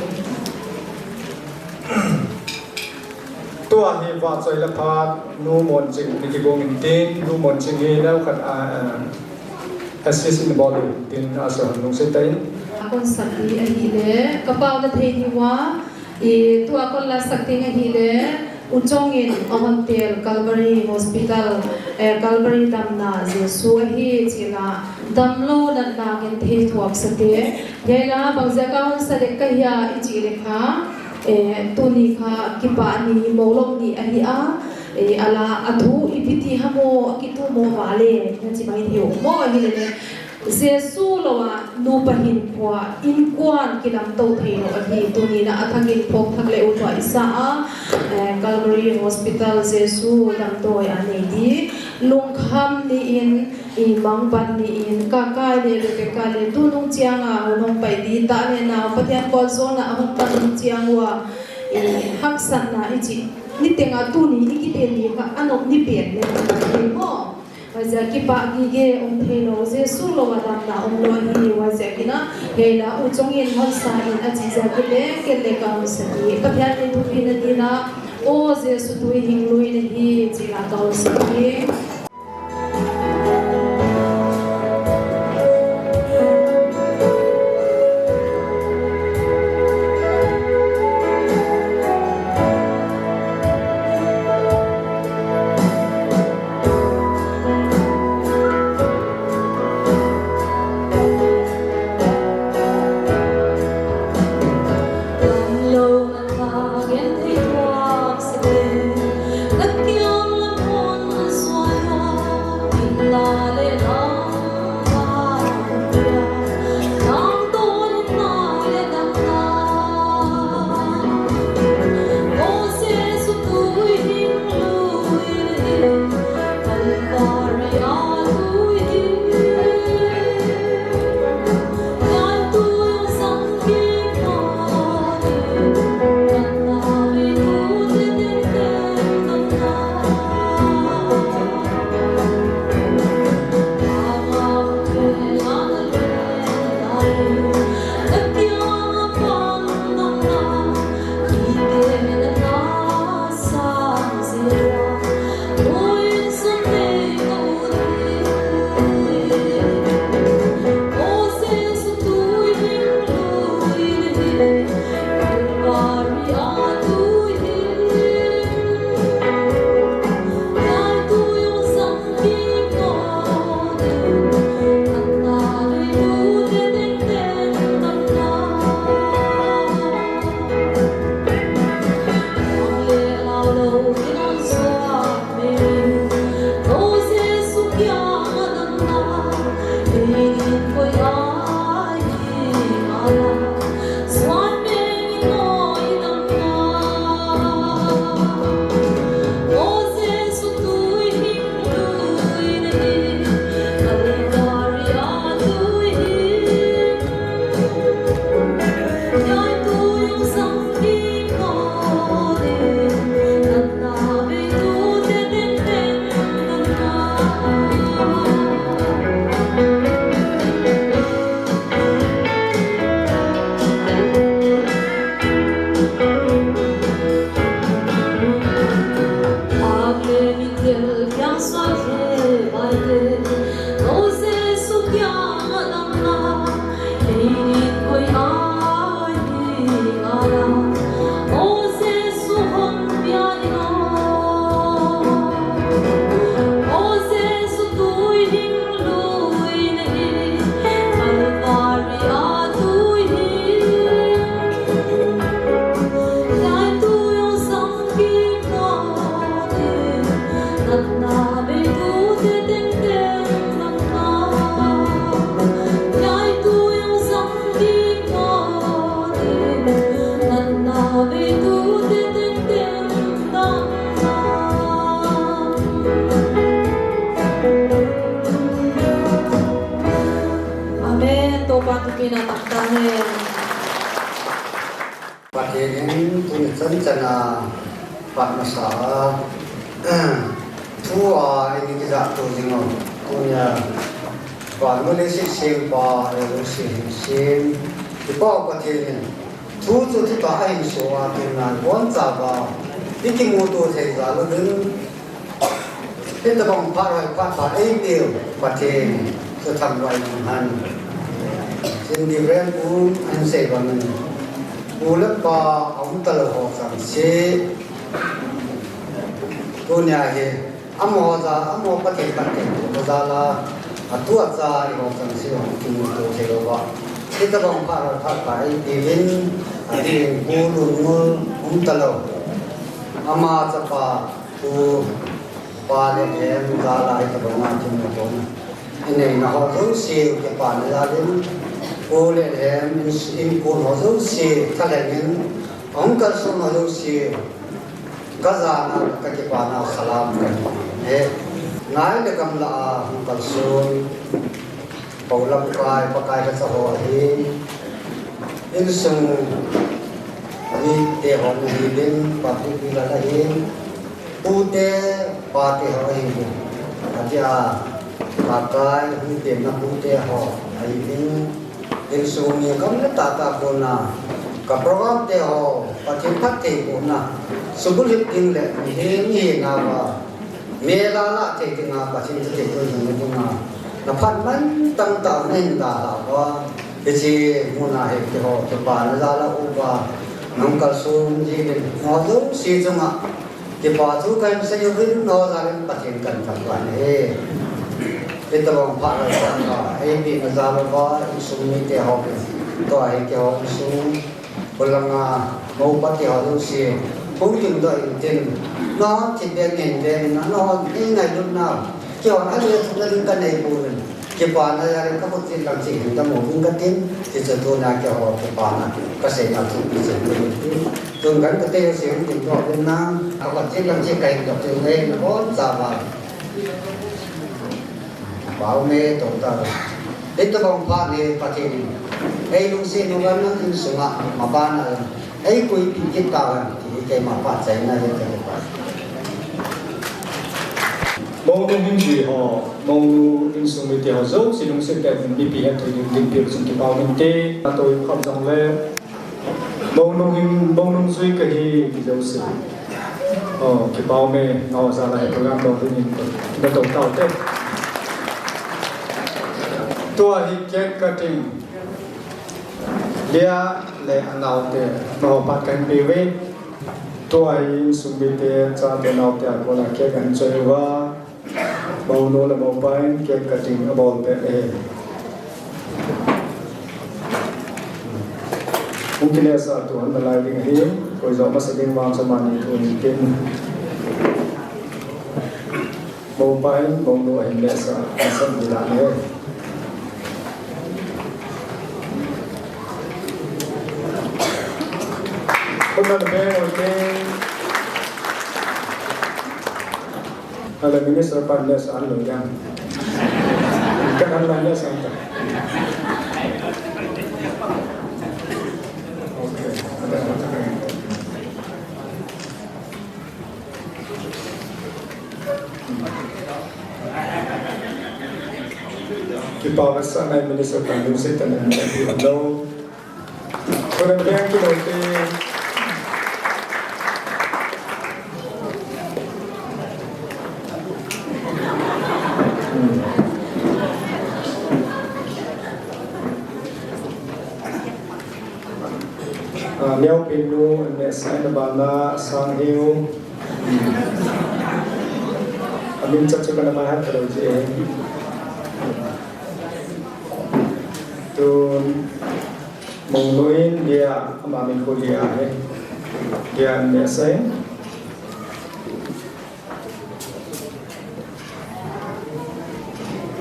Tua hi vachoi le phat Nu Monching ni kigong intin, Nu Monching hi neo khat a, a, assist in bol intin aso nung sei tain. Akon sakti ahile, kapao na thei diuva, I, tua kon la sak ding ahile, U Chong in ahon tel Calvary Hospital, eh, Calvary damna Jesu ahi chila damlou natna genthei thuak sate. Hiai la bang ziak a hon sa dek ka hia i chih le kha, eh, tuni kha kipah ni, moulou ni ahi a, eh, ala a thu ipi ti ham o, kitu mo vale, na chi mai thei u mo ahile le. Jesu lou a nupa hinkho a inkuan kilamtou theilou ahi, tuni na a thak in phawk thak le u tua i sa a, eh, Calvary Hospital Jesu damdawi a nei di, lungkham ni in, i mangban ni in, ka kai le le pe ka le tu nung chiang a hon hong pai di ta le nau Pathian kol zon a hong pan nung chiang ua, i haksatna i chi ni teng a tuni i kiten ni kha a nop ni pen le ni mo. Huaiziak kipah gige um theilou, Jesu lou a damna umlou ahi, huaiziak in a, hiai la U Chong in hon sa in a chih ziak in le, ken le ka hon sa di. Pathian min thupina ding a, O Jesu tui hing lui na hi, chih la ka hon sa di. Amen. Toupa thupina tamtah hen. Pathen in tuni chan chan a Pat masa a, thu a, eini kijah to jing u. Tunia, Pathen le sihsem pa, eini sihsem. Kipa Pathen in, thu chu thutah a hin so a, tunia, boncha ba, ikimuto thei jal uvin. Hitabang phat hoi phat pha eipeu Pathen chu thangvah in umhen. Reverend pu in asei bangin, pu le pa aum talou ho chengse. Tunia hi amaho jal, amaho Pathen Pathen pu jal a, atu acha eiho chengse ho kimuto thei lou va. Hitabang phat hoi phat pha eipeuvin, adin pu Lunngol um talou. Ama chapa Pu Pa Lethem jal a hitabang a kimuto na. Inei na ho jouse kipana jal in, Pu Lethem in, in kon ho jouse thalheng in, ahung kalson ho jouse, kajana kakipana salam kahin pe e. Ngai le gamla a hung kalson, Pou lamkai, Pakai lhacha ho ahin, insung mite ho ahin, public leader ahin, pute, pate ho ahin, atia, Pakai, hung penna pute ho ahin, insung mi gam le tah tah kona, ka program te ho, Pathen phatthei bohna, subulhit ding le, mihem, mihem nava, mel a lah thei dinga Pathen chu thei tun hung dinga, na phat mantam tah nahin dalha uva. Hiche muna hi keiho kipana jal a uva, nahung kalson jing in, nangho jouse chunga kipa thu kahin sei uvin, nangho jal in Pathen kahin thangvah e. Hitabang phat hoi phat pha eipeh na jal uva, insung mite ho, tua hi keiho insung Khulanga, mou pate ho jouse, hung dingdoh intin, nangho thipbeh in veng in, nangho nei ngailutna, keihon ale thupna ding kanei pouvin, kipana jal in kakhut cheh lang cheh hin dammo ding katin, hichu tuna keiho kipana kaseina thupi cheh in tin, tun kan kate jouse hung dingdoh uvin lang, kakhut cheh lang cheh kahin doh cheh in, nabonchauva. Pau me to ta. Hitabang phat hi Pathen in eilungset uva nang insunga mabana eipuipi kit tauhen ti hi keima phatchaina ahi. Mounu hin jui ho, mounu insung mite ho jouse lungset tah in mipi hetthei ding dinpi chun kipah inte, natong khop jongle. Mounu hin, mounu jui kahi ti jouse. Oh, kipah e, nangho jal a hi program lo hin in, nato taute. Tua hi cake cutting. Leah le anaote, nangho pat kahin peuve. Tua hi insung mite, chate naote a kona cake ahin choi uva. Mounu le moupa in cake cutting abol peh e. Hung kilesah to hon nalai ding ahi, koi jong masa ding vang chu mani thu in tin. Moupa in mounu ahin lesah, masang ding ahi. Khut nabeng u hite. Ahile minister pan lesah lou ding. Kan an lai lesah ta. Okay. Kipa vetsahna minister pan lesah ta na. Koi lam beng kilou te. Hmm. Ah, Neopennu, an nehsah in abana Sangheo. Hmm. Amin chat chu kana mai hat lou ji e. Tun Mounu in Dia, ama min khu Dia ahi. Dia an nehsah in.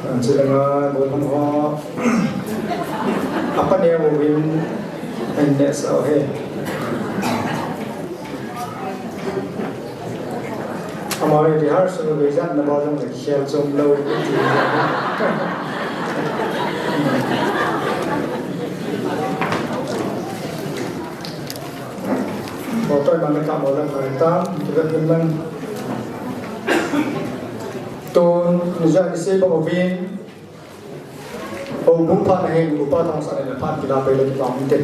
An chilanga golhang ho. Apa neo in an nehsah u ahi. Amani rehearsal vei jat na bol jong le khel chom lou. Photo Naka mola kaita, kita tenlang. Tun, nija ni se ba ovin. Houbung phat na hin, Upa Thangsan in phat kila pai le kipah inte.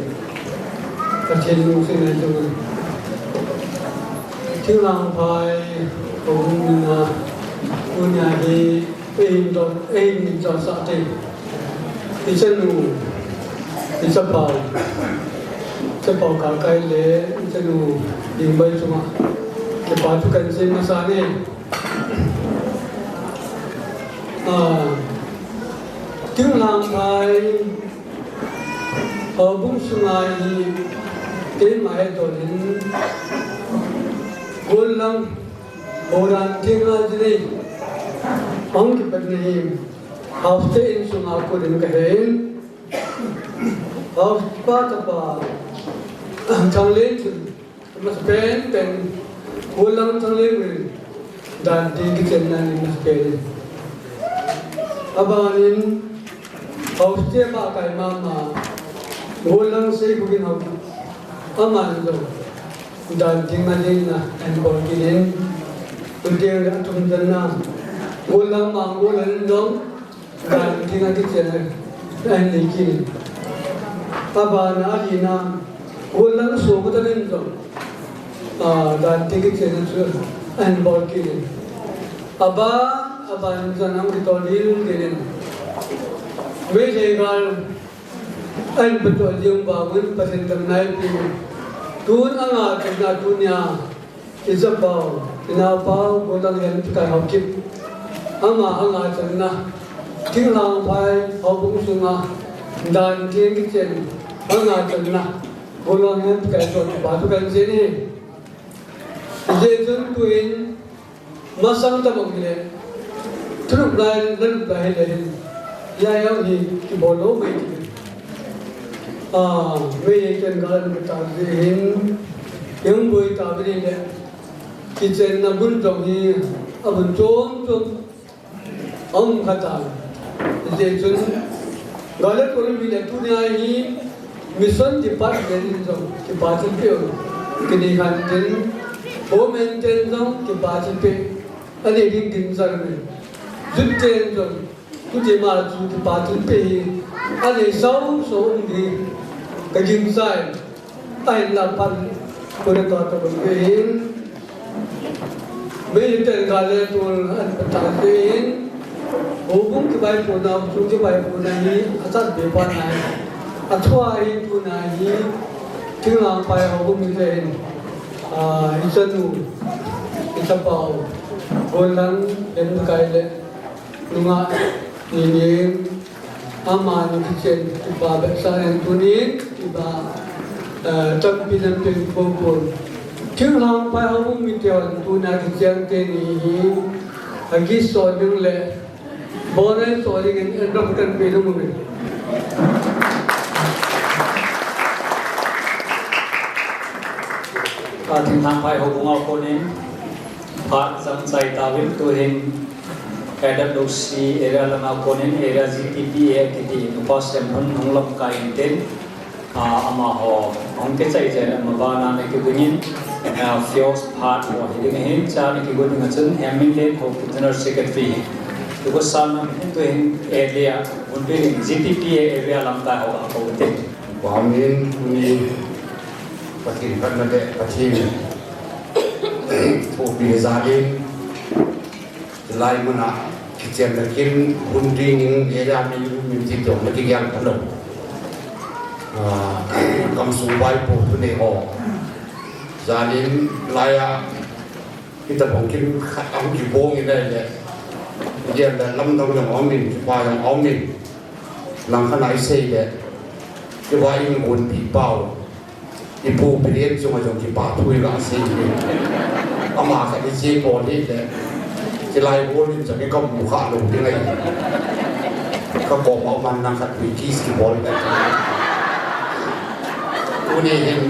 Pathen lungset na chu. Thinglhang phai, houbung na, tunia hi, eihin don, eihin min chon sah te. Ichanu, ichapa, ichapa Kalkai le, ichanu Dingbai chunga. Kipa thu kahin sei masa e. Ah, Thinglhang phai, houbung sunga hi, keima he tonin, gollang, horan thinga jini, ong kipat ni, house te in sunga kudin kahin, house pa tapa, Thanglen chun, Masapen pen, gollang Thanglen rin, dan ti kichenna ni masapen. Abanin, house te ba kai mama, gollang sei bugin hau. Aman lo, dan ti ma din na, en bol kinin, until atum dan na, gollang ma, gollang dong, Dan ti kichenna, ahin nei kit in. Abana ahina, gollang so kata din jong. Ah, dan ti kichenna chu, ahin bol kit in. Aban, aban jong ahin kitol dildel in. Meitei gal, ahin patol ding uva, Pathen damna eipeh in. Tun anga, tun a tunia, Ichapau, inaopau, gollang Henpaikai Haokip. Ama anga channa, Thinglhang phai, houbung sunga, dan ti kichen, anga channa, gollang Henpaikai chun, pa tu kan chen e. Ije chun tuin, masang tabang le, thuruk lai, laluk lai le hin, ya ya hi, kibol lou mai ti. Ah, mei ken gal ta hin, yang boi ta bi le, Kichenna bun jong hi, abun chom chom, aum khat a. Hijeh chun, gal le tol mi le tunia hi, mission department in jong, kipa thilpeh u. Kini khan tin, home ten jong, kipa thilpeh. Ani ding ding jal mi. Jut ten jong, Tuti ma chu kipa thilpeh hi, anei sau sau um ding, ka ginchat, ahinla pan, kona ka tabang ve hin, mei ten gal le tol ahin patah ve hin, houbung kivaipohna, houbung kivaipohna hi, achat be pa nai, athua hi tuna hi, Thinglhang phai houbung mite hin, ah, ichanu, ichapau, gollang, Henpaikai le, Nungah, nini, amani kichen, kipa behseh in tunin, kipa, eh, tampi lampi pon pon. Thinglhang phai houbung mite hon, tuna kichen teni hi, agi so ding le, bonai so ding in, en ram kan pe ding uve. Ka Thinglhang phai houbung a konin, phat chang chai tauvin tuhin, K W C area langa konin area G T P A kiti nupa semhon hung lamkai intin, ah, amaho hung kichai chai le amavana na kidingin, ah, Fios phat ho hiding ahin, cha na kigo ding a chun, Hemminlen ho ki General Secretary hi. Tuku sana tuhin area, Hunpin G T P A area lamkai ho a ko tin. Vamin tuni Pathen phatna le Pathen thupina jalin, hilai muna kichen na kin hun dingin area min min ti jong na kigel phalou. Ah, kamsung vaipo tuni ho. Jalin laiya, hitabang kin khat ahung kibong in ahile. Hiche le lamdang jong aumin, kipa jong aumin. Langkhat a isei le. Kipa in gonpi pau. Ipu Biren chunga jong kipa thu iga sei hi. Ama khat iche bol hile. Hilai bol in jong ikamu kha lou ding ahi. Kakoma um a nang khat pi kiss kibol le. Tuni hin,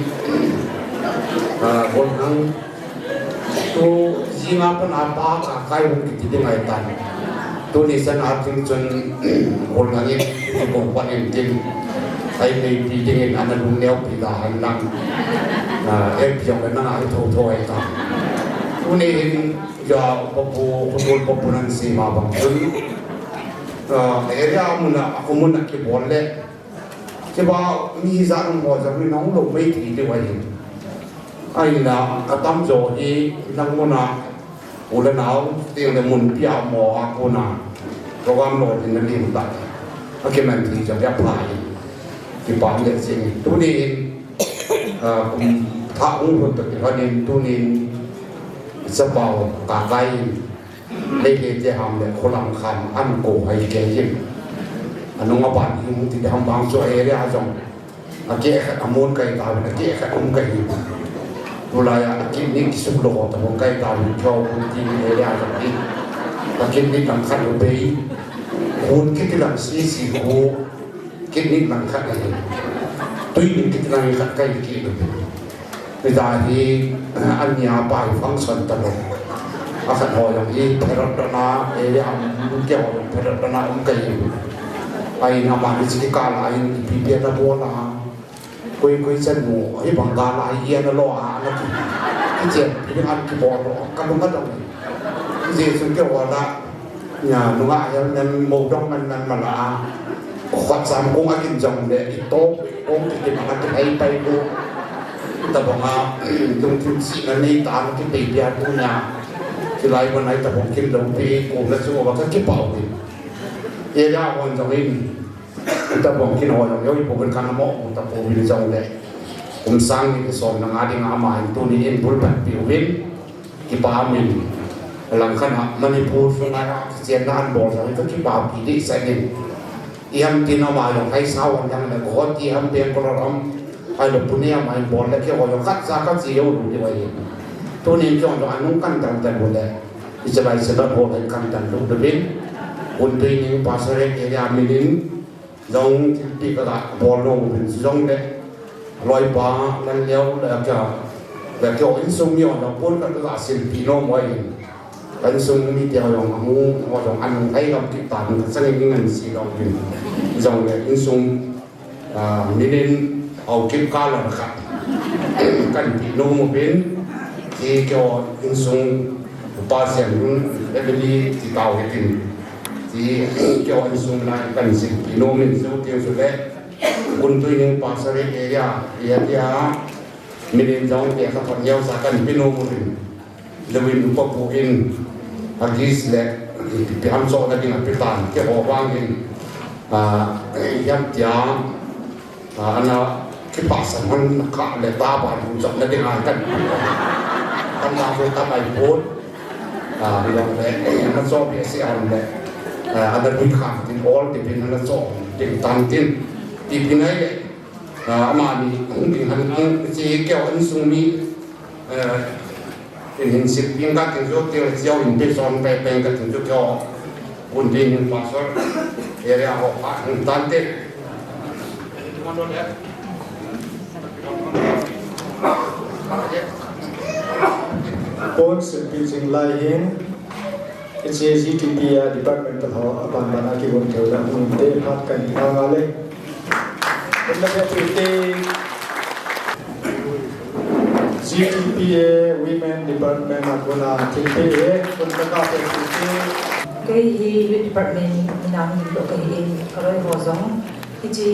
ah, bol nang Tu jing a pat a pa ka kai hung kiti ding ahi tan. Tuni chan a ding chun, hol nangin, kibol pan in tin. Ai nei pi dingin ana lungneo pi da han lang. Ah, eh, pi jong le nang ai tho tho ai ta. Tuni hin ja papu, kutul papu nan si ma bang chun. Ah, area muna, aku muna kibol le. Kiba mi za nung bo za mi nong lo mai ti ti wa hin. Ai la, ka tam jo hi nang muna. U le nau, tiang le mun pia mo a kona program lo din na lim ta. A kiman thi jong ya phai. Kipah le sing. Tunin, ah, kum tha ung hon to kihanin tunin. Sapau ka kai. Lei lei te ham le kholang kham an ko hai ke yin. Anung a ban hing ti ham bang so area jong. A ke khat a mun kai ta, a ke khat um kai. Tulai a kidney kisuk lo ta bang kai ta, thau kun ti ni area ta ni. A kidney tang khat lo bei. Kun kiti lang si si ko. Kidney tang khat ni. Tui ni kiti lang khat kai ki lo. Pi ta hi, an nia pa hi function ta lo. A khat ho jong hi pherot dona, area a mun ke ho jong pherot dona um kai. Ai na ma ni chi ka la in ipi pia na bo la. Koi koi chan mu, hi bang ka la hi ana lo a, ana ki, ki chen, hi ding an ki bo lo, ka lung ka dong. Hi je sun ke ho la, nya, nunga hel nan mo dong nan nan ma la a. Khot sam kong a kin jong le, i to, kong ki ki ma ki hai pai ko. Ta bang a, lung thim si na nei ta ki pe pia ko nya. Ki lai ko nai ta bang kin dong pe ko la chu wa ka ki pau ni. Ye ya hon jong in. Tabang kin ho jong, yo ipu kan kan mo, tapu bin jong le. Kum sang ni som na nga ding ama in tuni in bul pat pi uvin, kipa min. Lang khan a, Manipur sunga a, kichen na an bol jong, ka kipa pi di sa din. I ham tin ama jong, hai sa wan jang le, ko ti ham pen ko ram, hai lo Pune ama in bol le, ki ho jong, khat sa khat si yo lu di wai. Tuni in jong, anung kan tan tan bol le. I chalai se dot ho le kan tan lu de bin. Kun pe ni pastor area min in, Jong thilpeh ka ga bol nom uvin jong le. Loipa, Lanleo, le kia. Le kia insung mi jong pon ka ga silpeh nom uvin. Insung mi te jong amu, jong an hei gam kit tan ka chang in ngan si nom uvin. Jong le insung, ah, minin au kit ka la ka. Kan peh nom uvin. Ti kia insung Upa Siam Lun, Emily, ti tau hitin. Ti, kio insung lai kan silpeh nom in su, ti su le. Kun tui ning pastor area, area, minin jong te kha thon yau sa kan pe nom uvin. Lewin upa pu in, a gis le, pi ham so na ding a pe tan, ke ho bang in. Ah, yam tia, Ah, ana kipah sa man na ka le ta ba lu jong na ding a kan. Kan ta ko ta mai pon. Ah, ri jong le, eh, na so bi si an le. Ah, ana lui kha tin all the bin na so ding tan tin. Ti pi nai le. Ah, ama ni ding han ang si ke an sung mi. Eh, in hin sip in ka tin jo, tin jo in pe son pe pe ka tin jo kyo. Un din hin pastor. Area ho pa hin tan te. Pon sip in sing lai hin. Hiche G T P a departmental ho, aban ban a kihon thei u le, hung te phat kan ti ngal ngal e. Hung na pe tu te. G T P a Women Department a kona thil pe e, hung na ka pe tu te. Kei hi Youth Department in a hung lo kei hi, ka loi ho jong. Hiche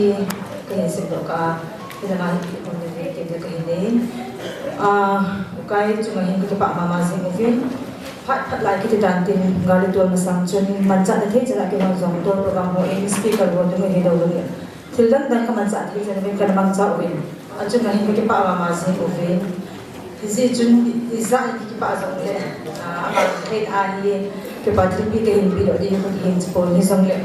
kei hi sip lo ka. Hilanga hi kihon le ve, kei le ka hi le. Ah, ukai chunga hin ka kipah mama jing uvin. Phat phat lai kiti dan tin, gal le tual masang chun, manchah na thei chan a kei jong tol program ho in speaker ho dunga hi lo lo le. Thil dang dang ka manchah thei chan uvin ka na mangcha uvin. Achunga hin ka kipah mama jing uvin. Hijeh chun ijat hi kipah jong le, ah, ama thei a hi, kipa thilpeh kahin pe doh ding, kahin chi pon hijongle,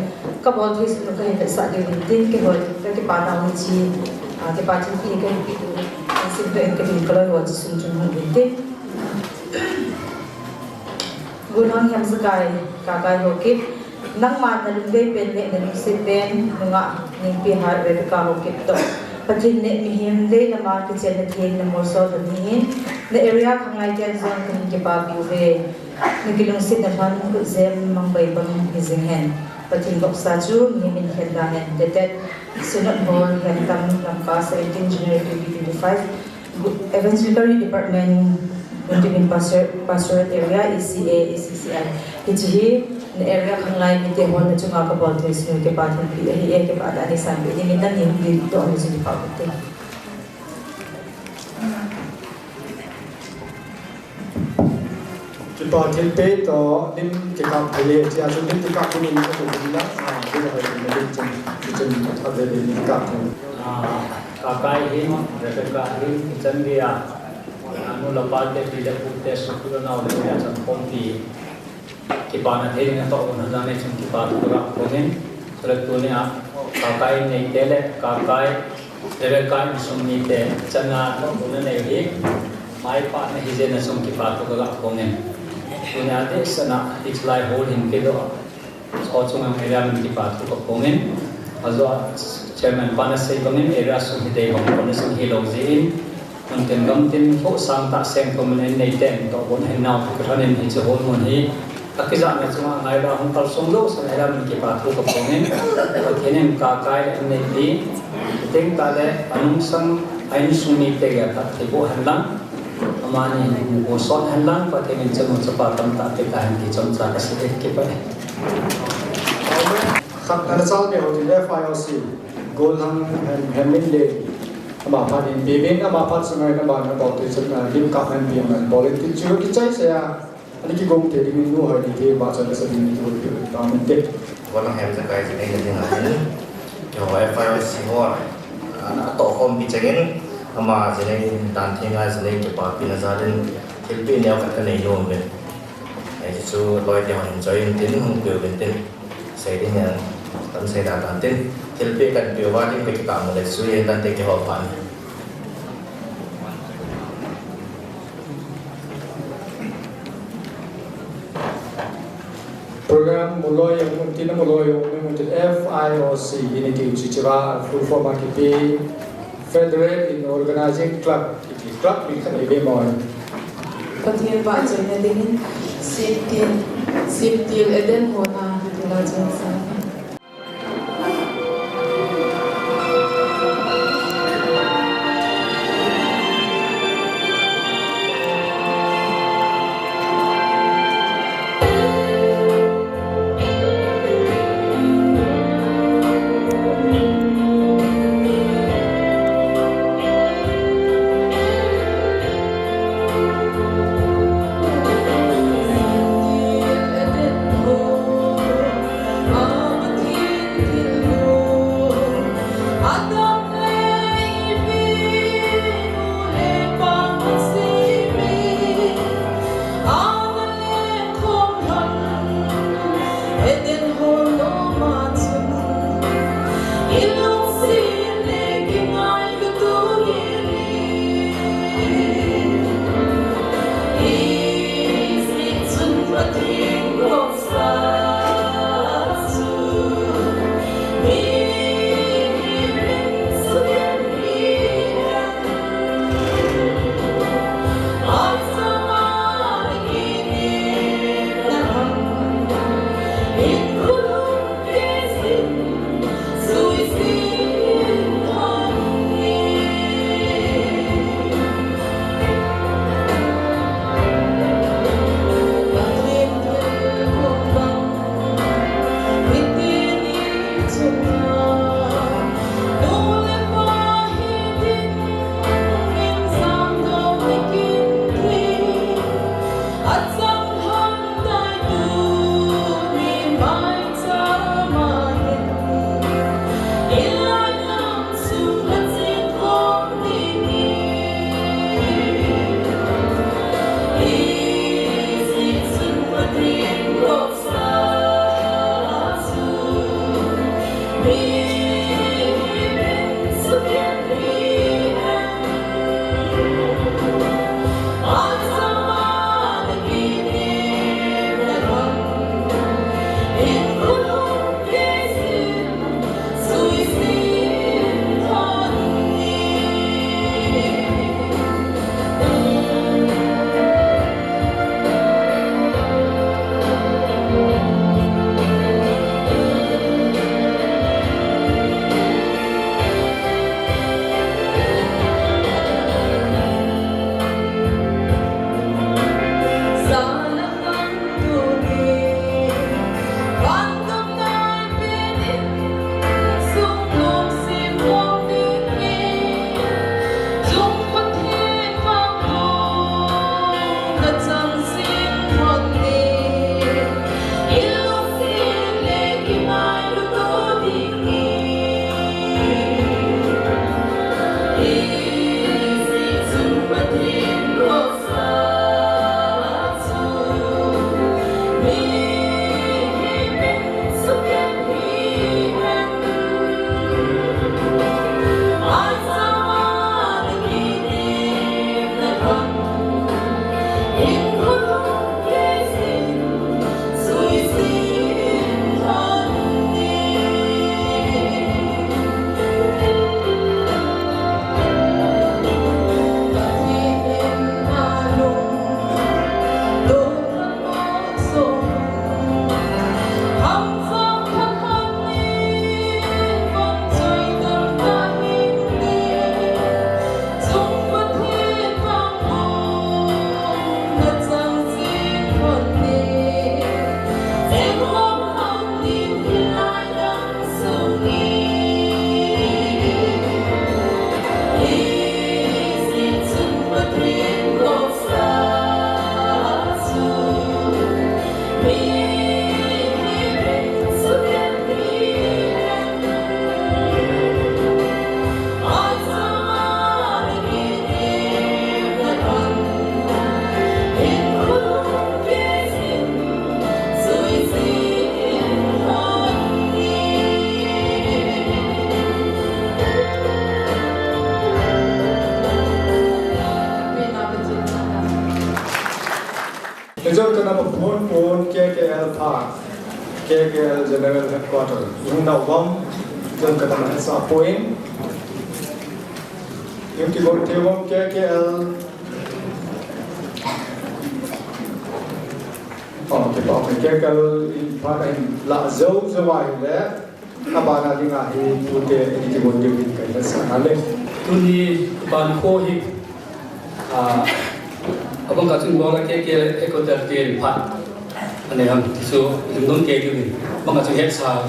kabol thei sung kahin vetsah diu hin tin, kihoi, ka kipa nau hi chi, ah, kipa thilpeh kahin pe diu, sin to in kahin kaloi ho chi sung chun hung hin tin. Gunhang Hemjakai, Kakai Haokip, Nangma na lungdei pen le na lungset pen, nungah Ningpihat Rebecca Haokip toh. Pathen le mihem dei lama kichenna theng na molso lhon ahin, na area khanglai ten jong kahin kipapi uve. Na kilungsetna lhon khutjem mangbai bang hi jing hen. Pathen voksa chu mihem in khen da hen, dated Synod Hall, Hentam, Lamka, seventeen January twenty twenty-five. Evangelical Department, Guntimin Pastor-, Pastorate Area, E C A, E C C I. Hiche hi, na area khanglai mite hon nachunga kabol thei sinu kipa thenpi ahi e, kipa tah a neisanpeh dingin nangni hung dingdoh na jing pa ute. Kipa thilpeh toh lim kikap thei e, hichea chu lim kikap dingin katu ding la, ah, lim kikap ding chun, chun, chun, lim kikap thei. Ah, Kakai hin, Rebecca hin, ichan geiya, anu le apa te, pi le pu te, sopi le nao le, ichan khompi. Kipana thei ding a toh un, hanjang nei chun kipa thu kaga phong in, chule tunia, Kakai in neite le, Kakai, Rebecca insung mite, chana toh un anei u hi, maipana hijeh a chun kipa thu kaga phong in. Tunia, dehset a, hiche lai hall hin kidoh a, Chua chunga area min kipa thu kaphong in, ajeh a chairman pan asei bangin area sung hi dei bang kon asung hilou jeh in, muntin gamtin lhoh sangtah sengthum in nei ten toh bon hin nau thu kilhon in hiche hall mun hi akijahna chunga ngailua hung kalsong lou san area min kipa thu kaphong in, Pathen in Kakai le anneipi, tengtah le anungsang a insung mite geiya phatthei boh hen lang, amani hin hung sot hen lang, Pathen in chanu chapa tamtah pe tahen ti chomcha kasei e, kipah e. Khat ana chal mi ho tin F I O C, Golhang Hem, Hemminlen, ama phat in peh in, ama phat sunga in ama na bol te chun, ah, lim kap hen pi man bol in ti chu kichai se a. Ani kigong thei dingin nu hoi ni thei, vahchoi le sa dingin kigong thei, ta min te. Golhang Hemjakai jinei le ding ahin. Keiho F I O C ho, ah, atoh khompi chengin, ama jinei dan thei ngai jinei kipapina jal in, thilpeh neo khat kanei nom e. Hichu loi te hon hin choi in tin, hung peh uvin tin. Sei ding ahin, tan sei dan dan tin. Thilpeh kanpeh uva tin kakitah mo le, chu yen dan te keiho phat in. Program muloi jong mun tin, muloi jong mun tin F I O C, ini ti chu chiva full form a kipe Federate in Organizing Club, kiti club min khat ibe mo. Pathen vahchoina dingin Siptil, Siptil Eden Hall a, tila chun sa. Result kana ba phone phone K K L Park, K K L General Headquarter. Yung na ubam, result kana ba sa point. Yung kibor tewang K K L. Oh, kibor K K L in pa na in la zo zo wa le. Abana dinga hi tute i kibon diu hin kahin sah nale. Tuni ban kho hi, ah, abang kachun bola K K L headquarter te phat. Ane ham tichu lungdon kei diu hin. Bang kachun hetsa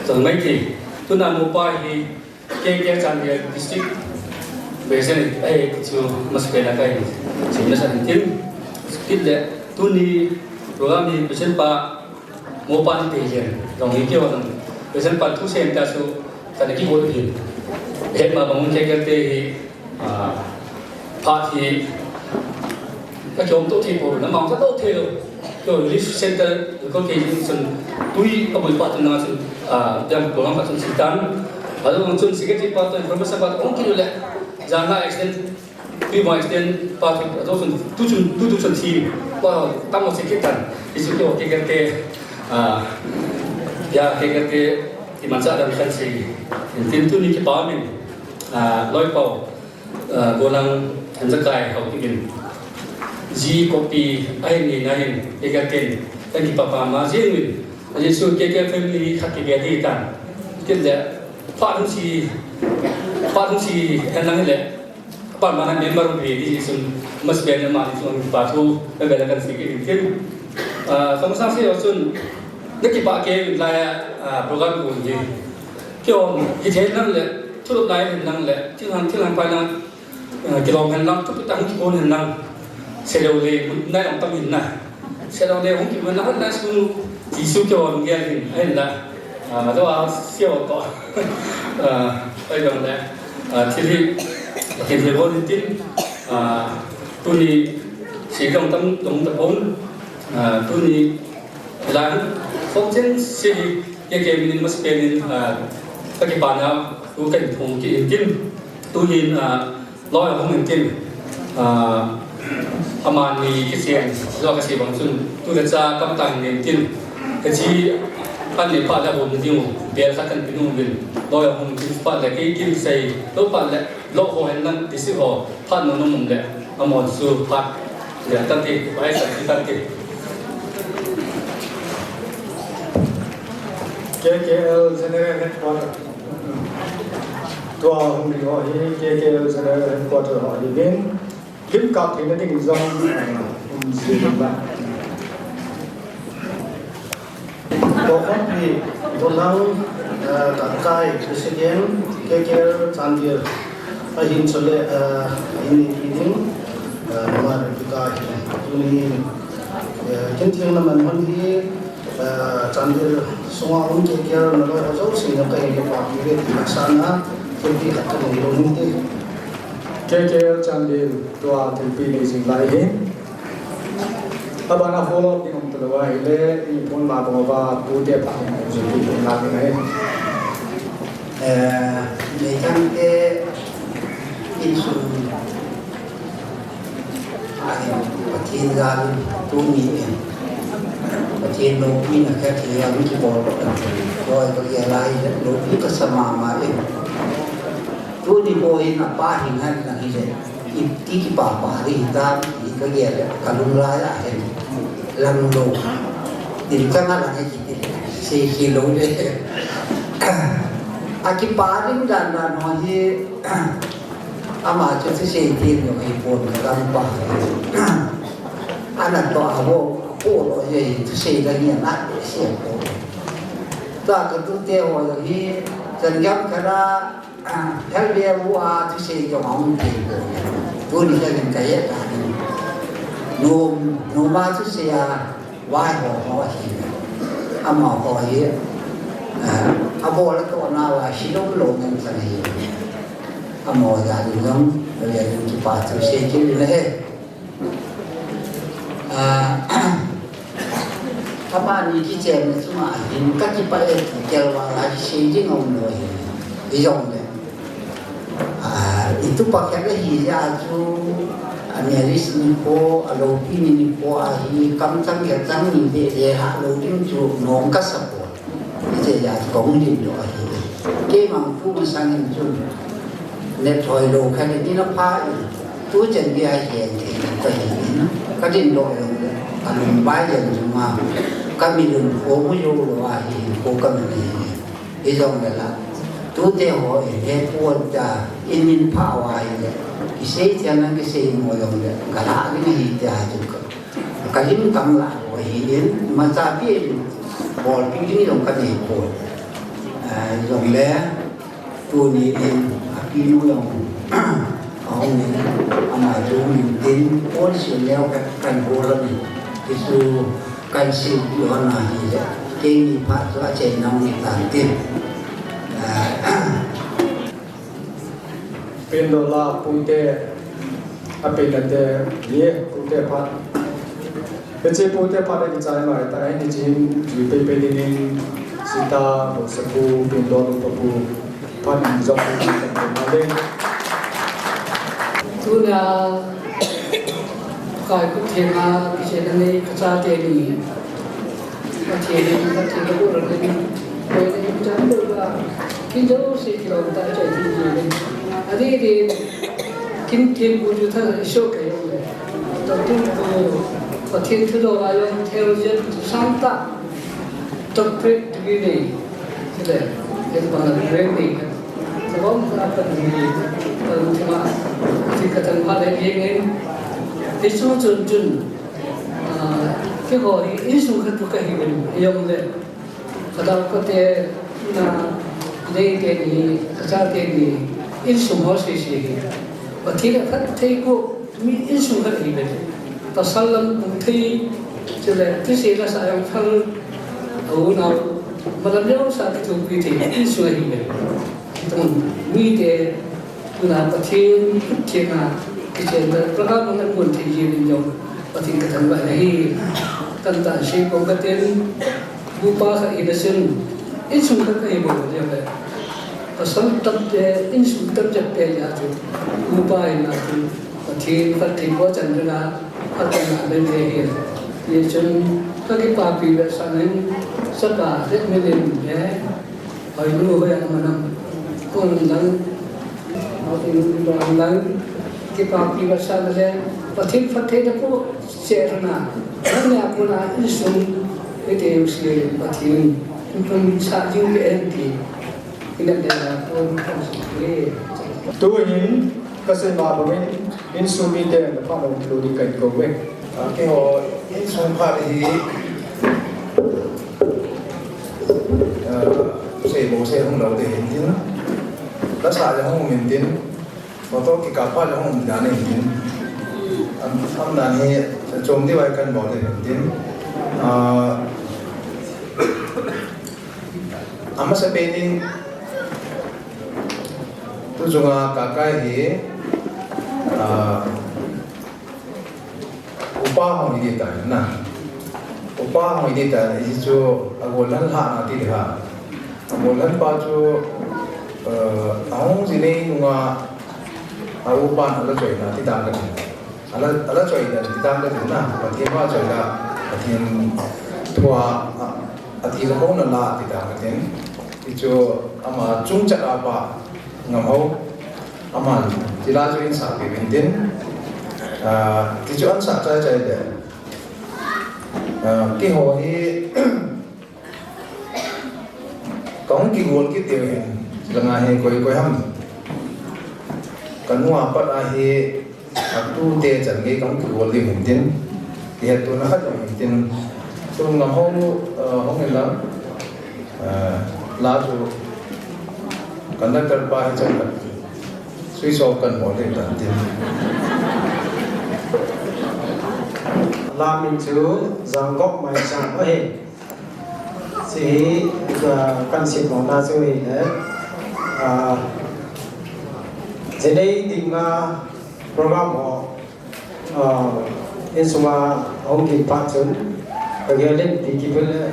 jong mai ti. Tuna mopa hi K K L Chandel District President ahi tichu masapen a kahin simna sa hin tin. Kit le tuni program hi President pa Mopan te hian, jong hi keiho jong, President pan thu sem ta chu, kana kibol hin. Hetma bang un K K L te hi, ah, phat hi, ka kiom to thei po, na mang ta to thei lo. Keiho Relief Center, ko ke jing chun, tui ka bul pa tu na chun, ah, jam ko lam ka chun sitan. Alo chun secretary pa tu, information pa tu, ong kilo le, jana extend Tui bang extend pa chu, a chun, tu chun, tu tu chun thi, pa tam mo se kit tan, ti chu keiho K K L te, ah, ya K K L te, ti man cha dan kan se, tin tuni kipa min, ah, loi pau, ah, golang han za kai hau ki min, ji copy, ahin ni na hin, K K L ten, kan kipa pa ma ji min, a ji su K K L family khat ki bia di tan, kit le, pa hung si, pa hung si, hen lang le, Pan mana member pi di sun mas ben ma di sun pa thu be be la kan si ki tin. Ah, kong sa si sun de ki pa ke la ya, ah, program ko di. Kyo hi the nang le thu lo lai nang le thil han thil han pa nang, ah, ki long han nang thu ta hung ki kon han nang. Se lo le mun nai long tam hin na. Selo le hung ki mun na hon na su ti su ke hon ge hin, ahin la. Ah, do a sio to. Ah, ai dong le. Ah, thili, thili hon tin. Ah, tuni si dong tam dong ta hon. Ah, tuni la hon chen si ke ke min mas pe nin, ah, ka ki pa na u kan thong ki in tin. Tuhin, ah, Lawyer hung in tin, ah, amani kichen, lawyer kasi bang chun, tu le cha kam tang in tin, ka chi an ni pa la hum ni ding, bel khat kan pinu min, lawyer hung in tin pa le ki kin sei, lo pa le, lo ho hen lang, ti si ho, phat no no mum le, amon su phat, le tan ti, pai sa ti tan ti. K K L General Headquarter. Tua hung ri ho hi, K K L General Headquarter ho hi vin. Lim kap theina ding jong, ah, um, si ba. Tua hung ri, Golang, ah, Kakai, President, K K L Chandel, ahin chule, ah, ahin ni ding, ah, Mama Rebecca hi. Tuni, ah, kin theng na man hon hi, Ah, Chandel sunga um K K L na loi ho jouse na ka in kipa pi ve ti ka sa na, thil ti khat ka nei lo ning ti. K K L Chandel tua thilpeh nei jing lai ahi. Abana follow up ding um talou ahile, i phone la bang uva, tute phat in jing ding um lai ahi. Eh, nei tangte insung ahi, Pathen jal tuni in. Pathen loupina khat hi a hung kibol. Loi ka gel lai, loupi kasa mama in. Tuni bou hin apa hin han lang hile. Iti kipapa ding hitam, ti ka gel le, ka lunglai a hin lang lou. Tin ka nga lang e kiti, sei sei lou le. A kipa ding dan dan ho hi, ama chu thusei thil jong hipon ka gangpa. Ana toh a bou, a bou lou jeh in thusei ding hi ana sei bou. Tua ka tute ho jong hi, chan gam khat a, Ah, helbe bu a thusei jong ahung thei bou. Tuni jong in ka het a ding. Nom, nom a thusei a vai ho ho ahi. Amaho hi, ah, abol a tohna uva hilou lou ngen chan ahi. Amaho jal in jong, le jong kipa thu sei kit in ahi. Ah, amani kichenna chunga hin ka kipah e ti kel val a kisei ding aum lou ahi. Hijongle, ah, i tupa khat ahi jeh a chu, a marriage nikho, a loupina nikho a hi, kam chang khat chang ni beh le hah lou ding chu nom ka sa poi. Hiche a kahung dingdoh ahi. Keima tu masang in chun, nethoi lou khat in ina pha in, tuchan gei a hin thei ka hi in, ka dingdoh lou le, ka lungbai jan jung a, ka milun kho mu jou lou ahi, kho ka mu hi. Hijongle la, tute ho in he pon ta, in min pha uva ahile, kisei thei a kisei mo jongle, ka la ding ahi tia chu ka Ka lim tang lah lou ahin, imacha pi in, bolpi ding jong ka nei poi. Ah, jongle, tuni in, a pinu jong, ahung in, ama chu min tin, pon sil leu ka, kan bol a ni. Hichu kan sil pi hon ahi le, keini phat chu a chei nau ni tan tin. Ah, Pin doh la pute, a pin la te, ye, pute phat. Hiche pute phat a kichai mai ta, hiche hin, jui pei pei ding in, Sita, Bosapu, Pin doh, Lupapu, phat in jop, jop, jop, jop, jop. Tuna, kai kut theng a, kiche na nei, ka chate ni. Pathen in, Pathen in, Pathen in, Pathen in, kin jouse kilom tah a chai tin ji le. Adeh in, kin thempu chu tha iso ka jong le. Tua thempu, Pathen thudol a jong theologian sangtah, doctorate degree nei. Chule, ken bang la degree nei. Tabang ka pa ni, pa ni ma, ti ka tan ma le jeng in. Ti chu chun chun. Ah, keiho hi insung khat chu kahi uvin, hijongle, ka dau kate, na, nei teni, ka chate ni, insung ho sese hi. Pathen a phatthei bou, mi insung khat hi uvin. Pasal lam pung thei, chule, thusei la sa jong phal, a u nau, malam jong sa kithopi thei, insung ahi uvin. Hitobang mite, Tuna Pathen, Pathen a, kichenna program hung pon thei jeh in jong, Pathen ka thangvah in ahi. Tanta sei pong ka tin, nupa khat hina chun, insung khat kahi bou jeh le. Pasal tamtah, insung tamtah te ja chu, nupa hina chu, Pathen, Pathen bou chan jeh a, Pathen a le le hi. Hichun, ka kipapi vetsahna in, sapa, le milim, le, Hoi nu, hoi a manam. Kon lang. Hoi nu, kon lang. Kipapi vetsahna le. Pathen phattheina bou cheh lhon a. Nang le a kon a insung. Ite u si Pathen. Insung sa jing ke en ti. Ina le a kon. Tuhin. Kasei ma bangin, insung mite na phat hung kilo ding kahin kou ve. Ah, keiho insung phat hi, ah, sei bou sei hung lou ding hin tin. Lasa jong hung um in tin. Photo kikap phat jong hung um dan in tin. Am, am dan hi chom diu vai kan bol ding hin tin. Ah, Amasa pen in, tu chunga ka kai hi, Ah, upa hung hi ding ahitai na. Upa hung hi ding ahitai, hichu agol lhan lhah na ti ding ahi. Agol lhan pa chu, eh, ahung ji nei nunga, a upan ala choi na ti dan katin. Ala, ala choi na ti dan katin na. Pathen vang choi na, Pathen thua, a, athi la hou na la ti dan katin. Hichu ama chungchang a pa Ngamhou. Aman, ti la chu in sah peh uvin tin. Ah, ti chu an sah chai chai le. Ah, keiho hi, kahung kigol kit diu hin. Langa hi koi koi ham. Kanu a pat a hi, atute chan gei kahung kigol diu hin tin. Kihetto na khat jong hin tin. Tu Ngamhou, ah, hung in lang. Ah, la chu conductor pa hi chang khat switch off kan bol ding tan tin. La min chu Jangkok Maicham ahi. Hiche hi, ah, kan sim mona chu hile, ah, jinei dinga program ho Ah, insunga ahung gin phat chun, ka gel in ipi kipel le,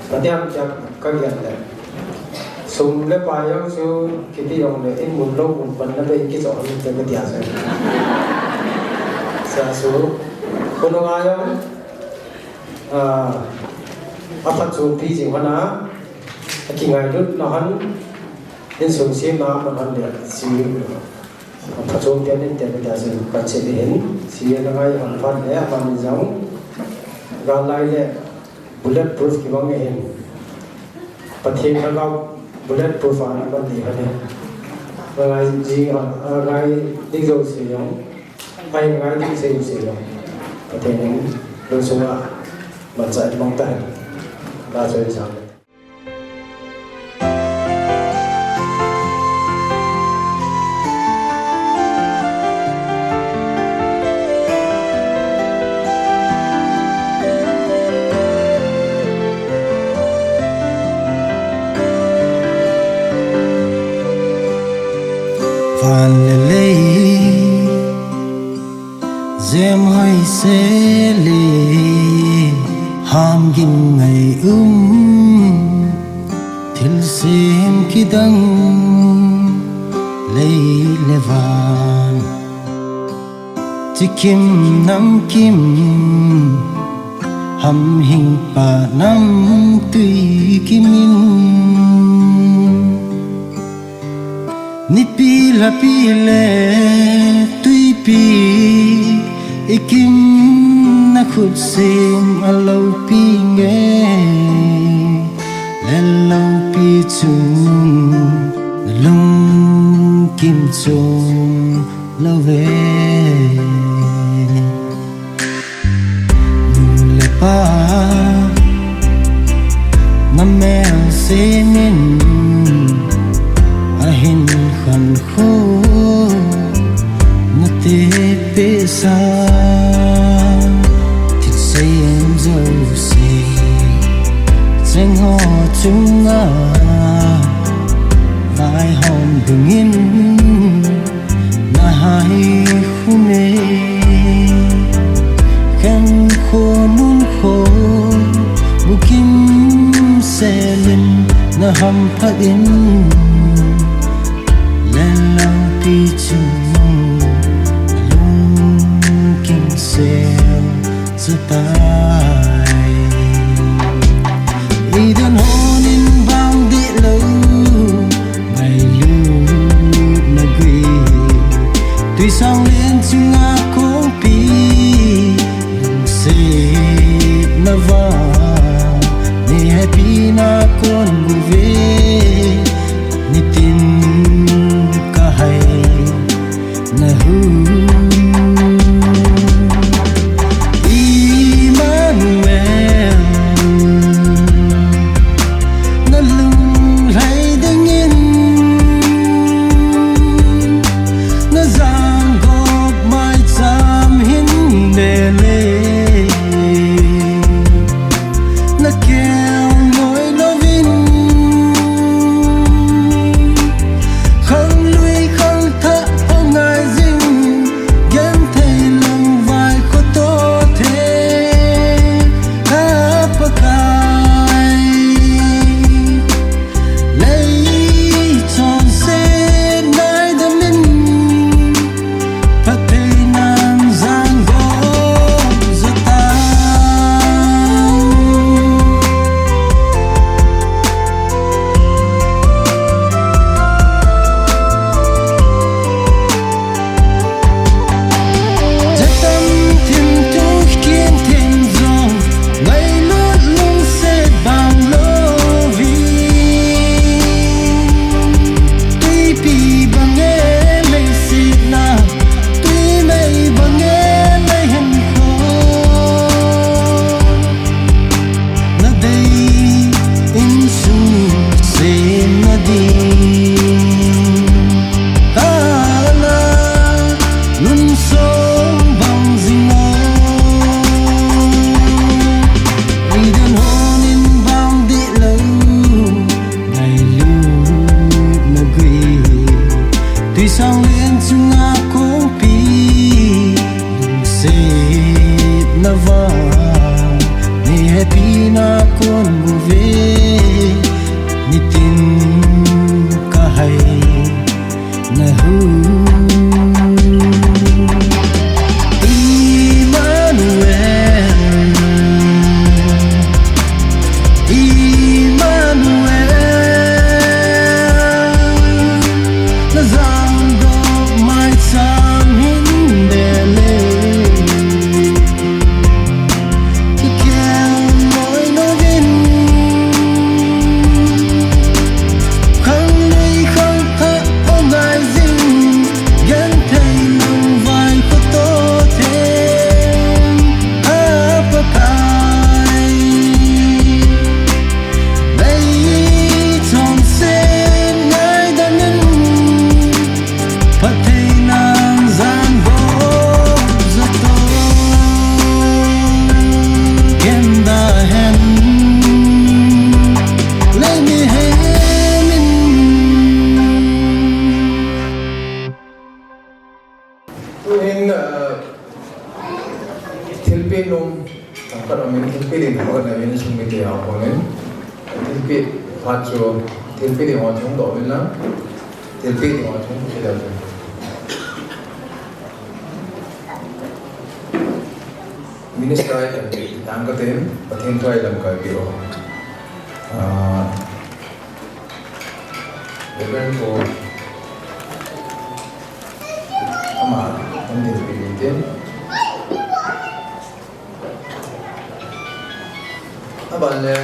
ka diam diam ka gel le. Sum le pai jong chu kipe jong le, in mun lou mun pan na be in kichoh in te ka tia chu. Sa su, ko nunga jong, ah, aphatchompi jing hon a, akingailut na hon, insung semna man hon le, si. Phachom pian in te, te, te, kan che ding hin, C N ngai hon phat le, aman jong, gal lai le, bullet proof kibang hin. Pathen lhagao bullet proof a na ban ding ahi. Ngai ji, a, ngai ding jouse jong, ai ngai ding jouse jong. Pathen in, lungsunga, manchah in mang ta hen. La choi sang. Van le lei jem hoi se le, ham gin ngai um, thil sem kidang lei le van. Chi kim nam kim, ham hing pa nam tui kim in. Nipi lapi le tuipi, i kim na khut sem a loupi nge. Le loupi chung, na lungkim chung lou ve. Nu le pa, na mel sem in, ahin khankho, na tepsa, thil sem jouse, cheng ho chunga, vaihom dungin, na hai khum e, khen kho nun kho, bukim selin na hamphat in, le loupi chung, lungkim sel. Chutai. Idon honin bang dih lou, ngailut na gui. Tuisang len chunga kongpi, lungset na vang. Ni happy na kon guve, nitin ka hai. Na hu Emmanuel, na lunglhai dingin, na jangkop maicham hin bele, na kel noi louvin, Sanglen chunga kongpi, lungsetna vang, ni hepina kon uve, nitin kahai na hu. Emmanuel, Emmanuel, na jangop mai cham hin bele. Kikhel loi louvin, khanglui khangthah o ngai jing, genthei lou vai kho to them, a Pakai. Bei chonset ngaidam in, phatthei nang jangop joh to, kenda hen, lei mihem in. Tuhin, ah, thilpeh nom, tangkhat umin, thilpeh ding tangkhat umin, sung mite a konin. Thilpeh phat chu, thilpeh ding ho chung doh uvin lang. Thilpeh ding ho chung doh uvin lang. Minister ai kan pe tang katin, Pathen thu ai lamkai peh o. Ah, Reverend Paul, ama, an thilpeh ding tin. Aban le,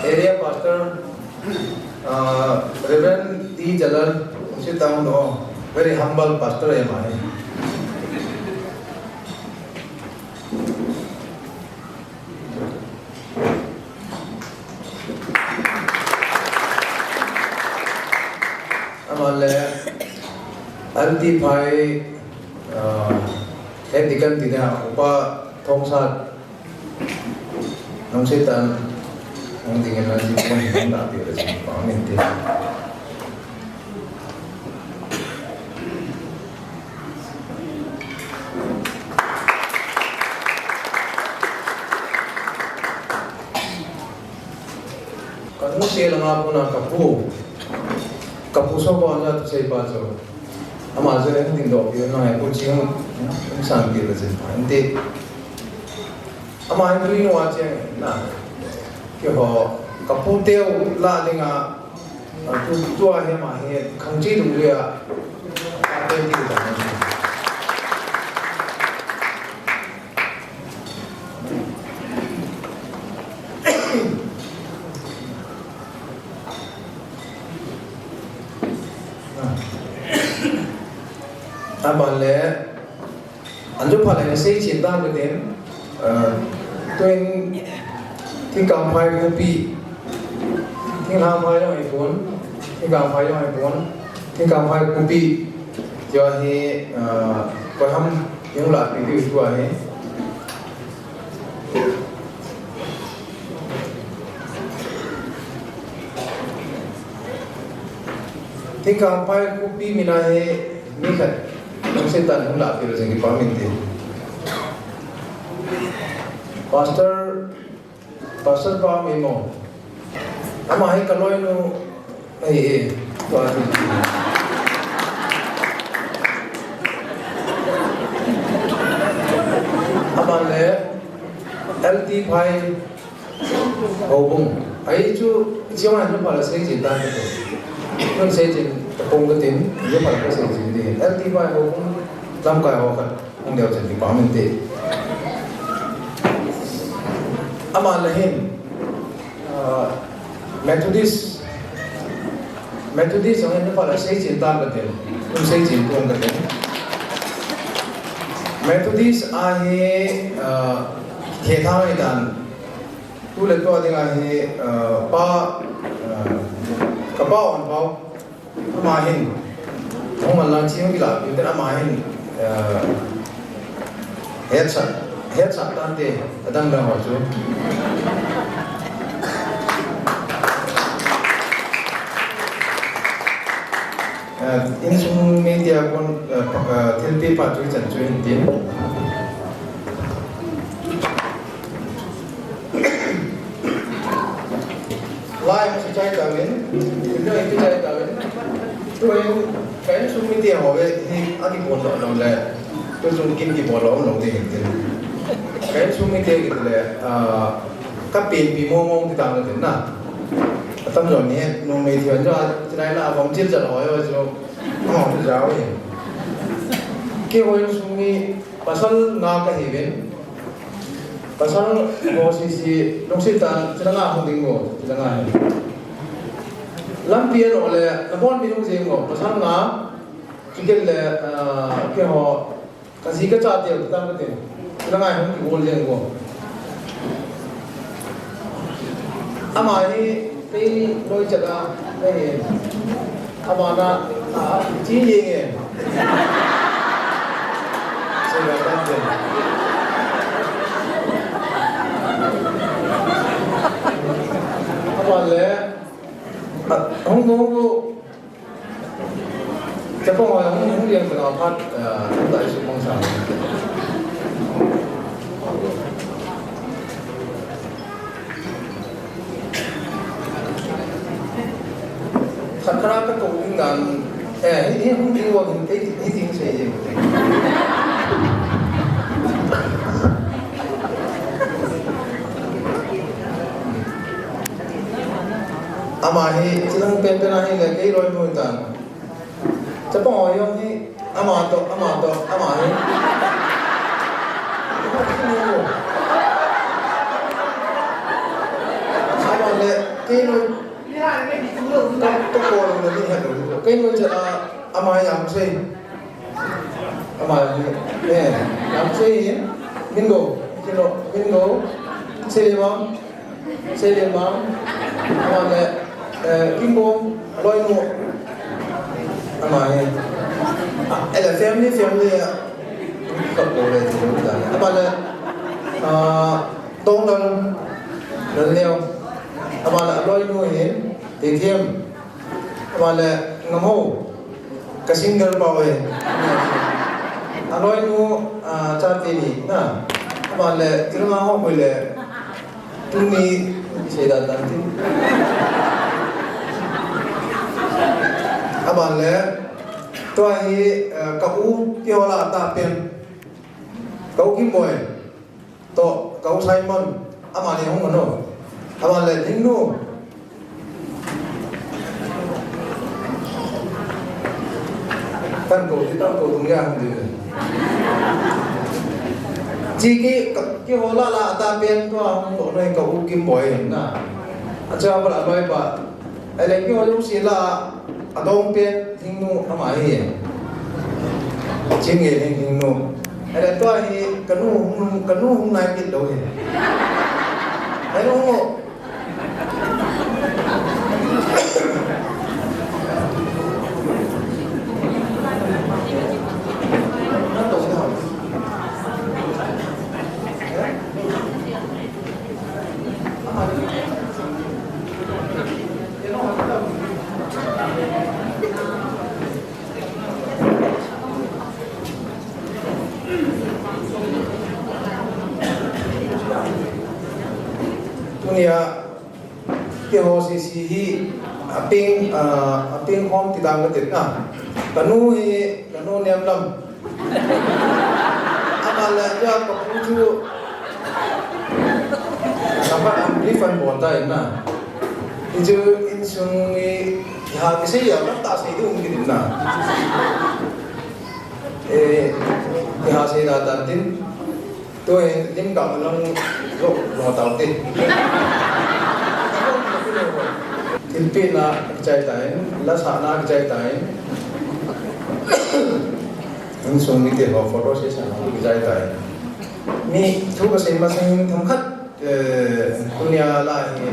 Area Pastor, ah, Reverend T Jalal, Lungset Town, oh, very humble pastor, eh, mai. Aman le, L T Phai, ah, Head Deacon tina, Upa Thongsat, Lungset Town, hung dingin lang jin pon hung da peh le jin pon min te. Ka nu te langa puna ka pu, ka pu so ba na tu sei pa cho. Ama je ne ding do pi na he pu ching, sang pi le jin pa. Inte. Ama hi tui nua cheng na. Keiho, ka pu teu la dinga, a, tu, tua hi ama hi khang chi dung lia. A, te ti ta. Aban le, Anjo pha le sei chen ta ka tin, eh, tuin Thingkangphai Khopi, Thinglhangphai jong ahipon, Thingkangphai jong ahipon, Thingkangphai Khopi, tia hi, eh, koi ham, hung lah pi pi tua hi. Thingkangphai Khopi mina hi, mi khat, Lungset Town hung lah pi le jing kipa min te. Pastor, Pastor pa mi mo. Ama hi ka loinu, eh, eh, pa mi. Aban le, L T Phai, Houbung. Ahi chu, chiang a nu pha la sei chen ta ka tin. Nun sei chen ta pong ka tin, nu pha la sei chen di. L T Phai Houbung, lamkai ho khat, hung deu chen di pa min te. Ama la hin, ah, Methodist, Methodist jong hin nu pha la sei chen ta ka tin. Nun sei chen pong ka tin. Methodist a hi, ah, the thang i dan. Tu le tu a dinga hi, ah, pa, ah, ka pa on pau. Ama hin. Hung man lang chi hung kila pi te ama hin. Ah, het sa, het sa tan te, adang dang ho chu. Insung mite a kon, eh, pa-, eh, thilpeh pa chu ichan chu hin tin. Lai hung kichai tauvin, hung kichai tauvin. Tuin, ka insung mite ho ve, hi, akibol lou lou le. Tuchung kin kibol lou lou ding hin tin. Ka insung mite kiti le, ah, ka penpi mong mong ti tang tin na. Atamjo ni, numei thi hon jo, chulai na, avang chil chal ho jo chu. Mo, tu jao hi. Keiho insung mi pasal nga kahiuvin. Pasal ho sese lungset tah in, chule nga hung ding go, chule nga hi. Lampi a no le, nabon mi lung jing go, pasal nga, chukit le, ah, keiho, kaji kachate, tang kate. Chule nga hung kigol jing go. Ama hi, kei loi chat a, kei hi. Ama na, a, chi jing e. Sei la ta te. Ama le, a, hung, hung, hung. Chapang ho, hung, hung liang tena phat, eh, hung dai su mong sa. Sakra ka kou ding dan, eh, hi, hi hung ding wa hin, hi, hi ding sei ding. Ama hi, chilang pen pen a hi le, kei loi nu tan. Chapang ho jong hi, ama toh, ama toh, ama hi. Ama le, kei loi, ka, ka ko lo le ni ha lo. Kei loi cha, ama jam sei. Ama hi, eh, jam sei hin. Mingo, kilo, mingo. Sei le bang. Sei le bang, ama le, eh, Kingbom, aloi nu, ama hi. Ah, ele family, family, ah, ka po le, ti lo da. Ama le, ah, Tongdal, Lalneo, ama le, aloi nu hi, Teithem, ama le, Ngamho. Ka single pau e. Aloi nu, ah, chate ni, na. Ama le, thil nga ho koi le. Tuni, sei dan dan tin. Ama le, tua hi, ah, ka u, keiho lah a tah pen. Ka u Kimboi. Toh, ka u Simon, ama le hung ano. Ama le, Lhingnu. Kan ko, ti tan ko, tung ya hung di. Chi ki, ka, keiho lah a, lah a tah pen tua hung toh noi ka u Kimboi na. Acha ba la noi ba. Ahile keiho lungset lah a, adong pen Lhingnu ama hi. Chin nge Lhing, Lhingnu. Ahile tua hi kanu hung, kanu hung nai kit lou hi. Ahile hung o. Tunia, keiho sese hi, a peng, a, a peng hom ti dan ka ti na. Kanu hi, kanu nem lam. Ama le, ya ka pu chu. Napa an refund bon ta na. Ichu insung ni ha kisei ya, ta sei ding ki na. Eh, iha sei na tan tin. Tuin, lim kang lang lo, lo tau tin. Thilpeh na kichai tai, la sa na kichai tai. Insung mite ho photo session ho kichai tai. Mi thu kasei masang themkhat, eh, tunia la hi,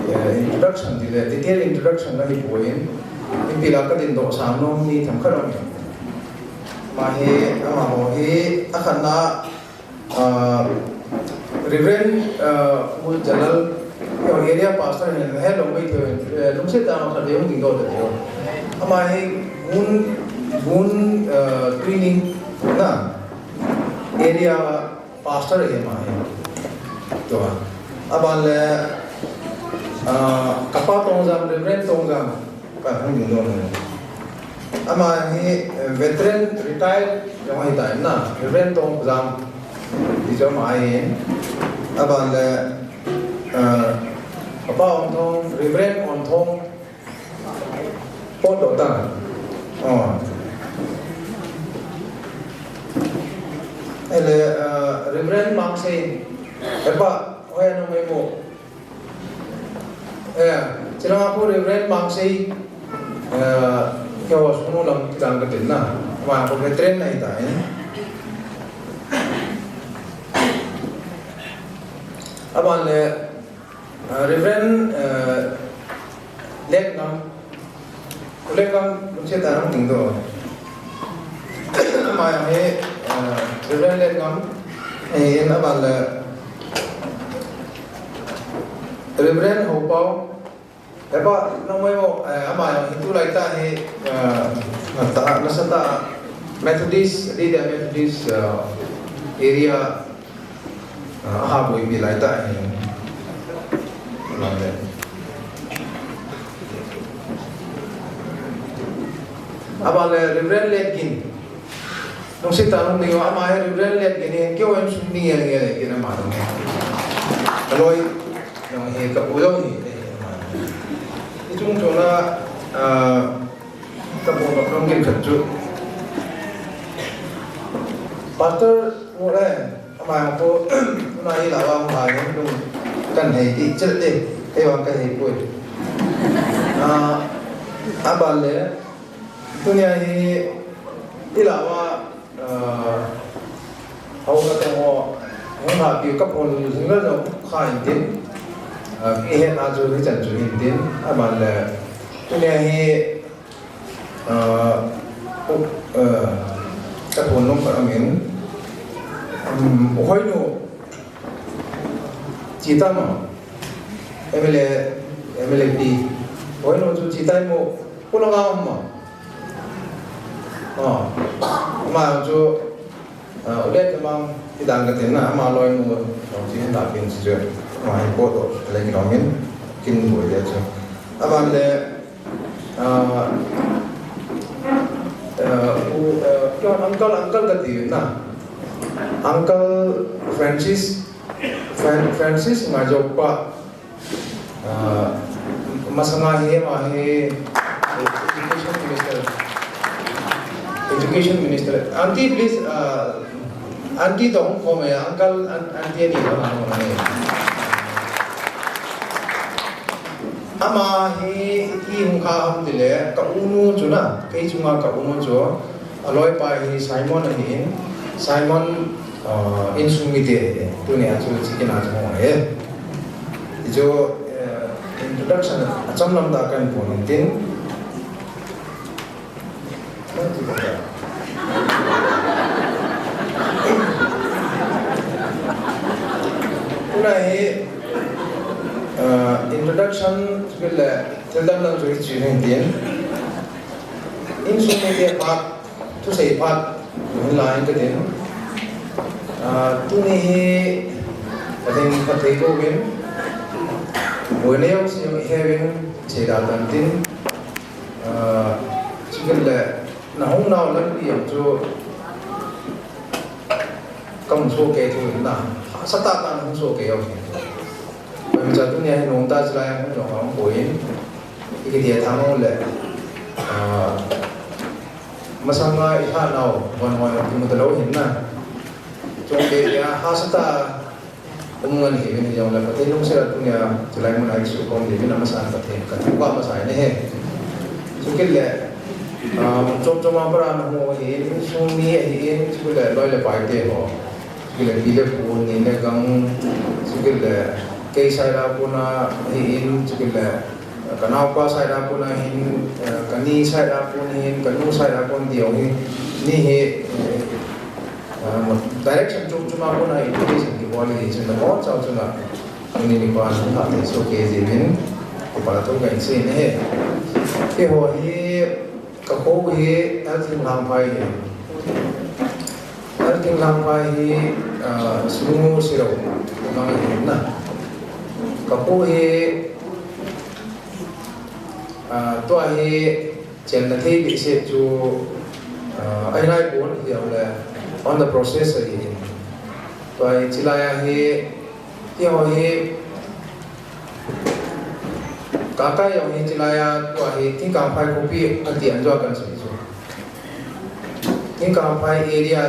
eh, introduction ti le, detail introduction la hi poi in, ipi la ka dingdoh sang nom ni themkhat um in. Ama hi, amaho hi, akhatna, ah, Reverend, ah, Pu Jalal, Area pastor hin, he long mai thei, eh, lungset tah a khat ding ding doh ta ding. Ama hi Gun, Gun, eh, Training na area pastor hi ama hi. Tua. Aban le, ah, kapa Tongjang, Reverend Tongjang, ka hung ding doh. Ama hi, eh, veteran retired jong ahi tai na, Reverend Tongjang. Ti chu ama hi. Aban le, eh, kapa Onthong, Reverend Onthong. Potdoh ta. Oh. Ele, eh, Reverend Mangsei. Epa, hoiya nung mai mo. Eh, chilanga pu Reverend Mangsei, eh, keiho sung lang kidan katin na. Ama pu veteran ahi tai. Aban le, eh, Reverend, eh, Letngam. Letngam, lungset tah a hung ding doh. Ama hi, eh, Reverend Letngam. Eh, in aban le, Reverend Hopao. Epa, nang mai mo, eh, ama hi tulai tah hi, eh, na ta, nasa tah Methodist, Leader Methodist, eh, area, eh, aha boipi lai tah hi. Aban le Reverend Letgin. Lungset tah a hung ding, ama hi Reverend Letgin hi, keiho insung mi ngei ngei le, kei na ma dong. Ka loi, nang hi ka u loi ni, eh, ama. Hichung chon a, ah, ka bu ka dong gin khat chu. Pastor, u le, ama ko, tuna hi la wa ma ni, dong, kan hei ti, chil ti, kei wang ka hei poi. Ah, aban le, tunia hi, i la wa, Ah, hou na tong ho, hung ha pi ka phone jing le jong kha in tin. Ah, i het na chu hichan chu hin tin. Aban le, tunia hi, ah, u, ah, ka phone nung ka amin. Um, u Hoinu, chi ta ma. M L A, M L A pi. U Hoinu chu chi tai mo, u la nga um ma. Ah, ama chu, ah, u Letnamang, ti dan ka tin na, ama loi nu, tong chi hin la pin chi chu, ama hi potdoh, le kilom in, kin boi le chu. Aban le, ah, ah, u, ah, keiho uncle, uncle ka ti na. Uncle Francis, Fran-, Francis Ngaijokpa, Ah, masanga hi, ama hi, Education Minister. Education Minister. Auntie, please, ah, Auntie toh hung khom e, Uncle, An-, Auntie ani toh hung khom e. Ama hi, i hung kha ham ti le, ka u nu chu na, kei chunga ka u nu chu, a loipa hi Simon ahi in, Simon, ah, insung mite ahi, tunia chu chi kin a chu hung ahi. Ti chu, eh, introduction a chomlam tah kan pon in tin. Tuna hi, eh, introduction chu le thil dang dang chu hi chi hin tin. Insung mite phat, thusei phat, hin la in ka tin. Ah, tuni hi, ka tin ka thei ko vin. Boina jong si jong i he vin, sei da tan tin. Ah, chukit le, na hung nau lampi jong chu, ka hung soh kei thou in na. Hahsa tah tah in hung soh kei jong hin. Oi, mi cha tunia hi nung ta chilai hung jong hung boin. I kiti a thang le, ah, masanga i ha nau, von hoi, kimu ta lou hin na. Chung te ya, hahsa tah, um ngan hi, vin hi jong le, Pathen lungset a tunia, chilai mun a i su kom di, vin a masa Pathen, ka thu ka masa ne he. Chukit le, ah, chom chom a para na ho hi, sung ni hi, chukit le, loi le pai te ho. Chukit le, pi le pu, ni le gang, chukit le, kei side a puna hi in, chukit le, ka naopa side a puna hin, eh, ka ni side a pun hin, ka nu side a pun diu hi, ni hi, eh, eh, direction chom chom a puna education kibol hi, chun na kon chau chun na. Ni ni pa sung ha te so ke ji min. Ko pa to ka in se ne he. Ke ho hi ka ko hi L Thinglhangphai hi. L Thinglhangphai hi, ah, Sungu Siro. Mang hi na. Ka ko hi, ah, tua hi Chenna thei behseh chu, ah, ahi naipon, hijongle on the process ahi. Tua hi chilai a hi, ti ho hi, Kakai jong hi chilai a, tua hi Thingkangphai khopi ati an jua kan sei chu. Thingkangphai area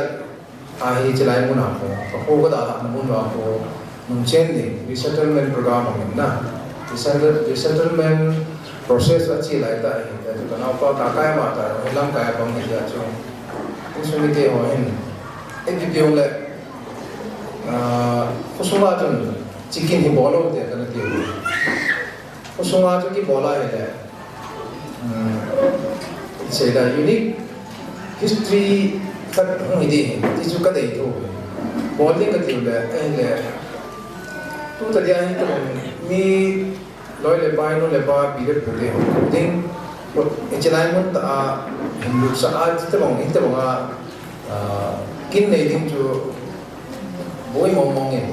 Ahi chilai mun a ko, ka ko ka dalhahna mun a ko, nung chen ding, resettlement program a min na. Resettle-, resettlement process a chi lai ta hi, ta chu ka nau pa ka kai ma ta, hi lam kai pang hi ta chu. Insung mite ho hin. E pi piong le, ah, khosung a chun, chicken hi bol lou te ka na ti. Khosung a chu kibol a hi le. Hmm. Sei la unique history khat hung hi ding, ti chu ka dei tho. Bol ding ka ti le, eh le. Tu ta dia hi ta mi loi le pai, nu le pa, pi le pu te ho. Ding, e chilai mun ta a, hin lut sa a, ti ta bang, ti ta bang a, ah, kin nei ding chu boi mong mong in.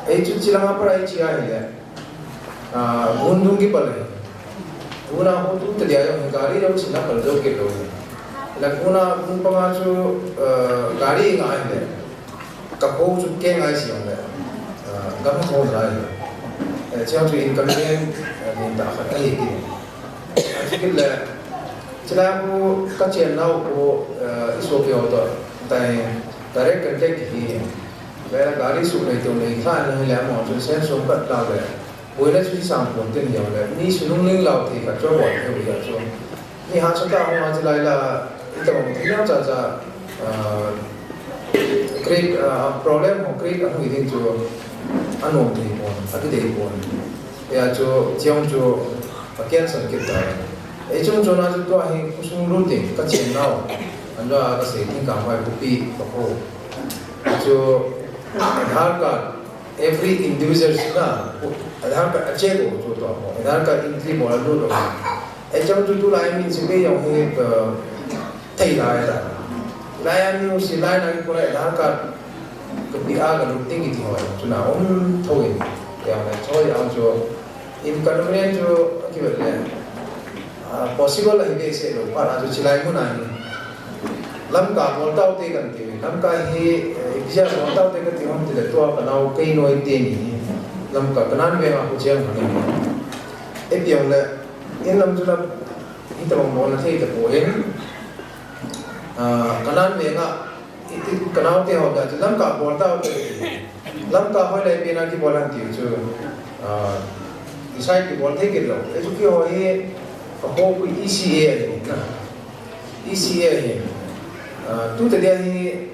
Ei chu chilang a para ei chi a hi le. Ah, gun dung kipal e. Gun a ho tu te dia jong gari jong sina pal jo ke lo. La gun a gun panga chu, ah, gari nga hi le. Ka ho chu ke ngai si jong le. Ah, gam ho ngai. Eh, chiang chu in kan ken, eh, nin ta khat ahi ki. Achu kit le. Chila ko ka chen nau ko, eh, isopi ho to. Tai direct contact hi. Vela gari su nei to nei kha na hi le mo chu sen sum ka ta le. Boina chu sang pon tin yo le. Ni su lung ling lau ti ka cho wa ke ya cho. Ni ha chu ta ho ma chi lai la. Ita mo ti na cha cha. Ah, create, ah, problem ho create a hui ding chu. Anom ti pon, a ti dei pon. Ya chu chiang chu a cancel kit ta. Ei chung chung na chu tua hi khosung lut ding ka chen nau. An ra ka sei Thingkangphai khopi ka ko. Chu Aadhaar card, every individual na, Aadhaar card a check ko chu to, Aadhaar card entry mo la lut lo. Ei chang chu tu lai min si pe yong hi, uh, thei lai ta. Lai an nu si lai na ko lai Aadhaar card, ka pi a ka lut ding ki ti ho, chu na um tho in. Ya na choi ang chu, in ka nu ne chu, ki vet le. Ah, possible ahi behseh lou, pa na chu chilai mun a hi. Lamka bol tau te kan ti, Lamka hi, eh, visa bol tau te kan ti hom ti le tua ka nau kei noi te ni. Lamka Kanan veng a ko chiang ni. E piang le, in lam chu la, in ta bang bol na thei ta poi. Ah, Kanan veng a, I, i, ka nau te ho ta chu Lamka bol tau te. Lamka hoi lai pen a kibol han ti chu, ah, i sai kibol thei kit lou. E chu ki ho hi, ka ho ku E C A ahi na. E C A ahi. Ah, tu te dia hi,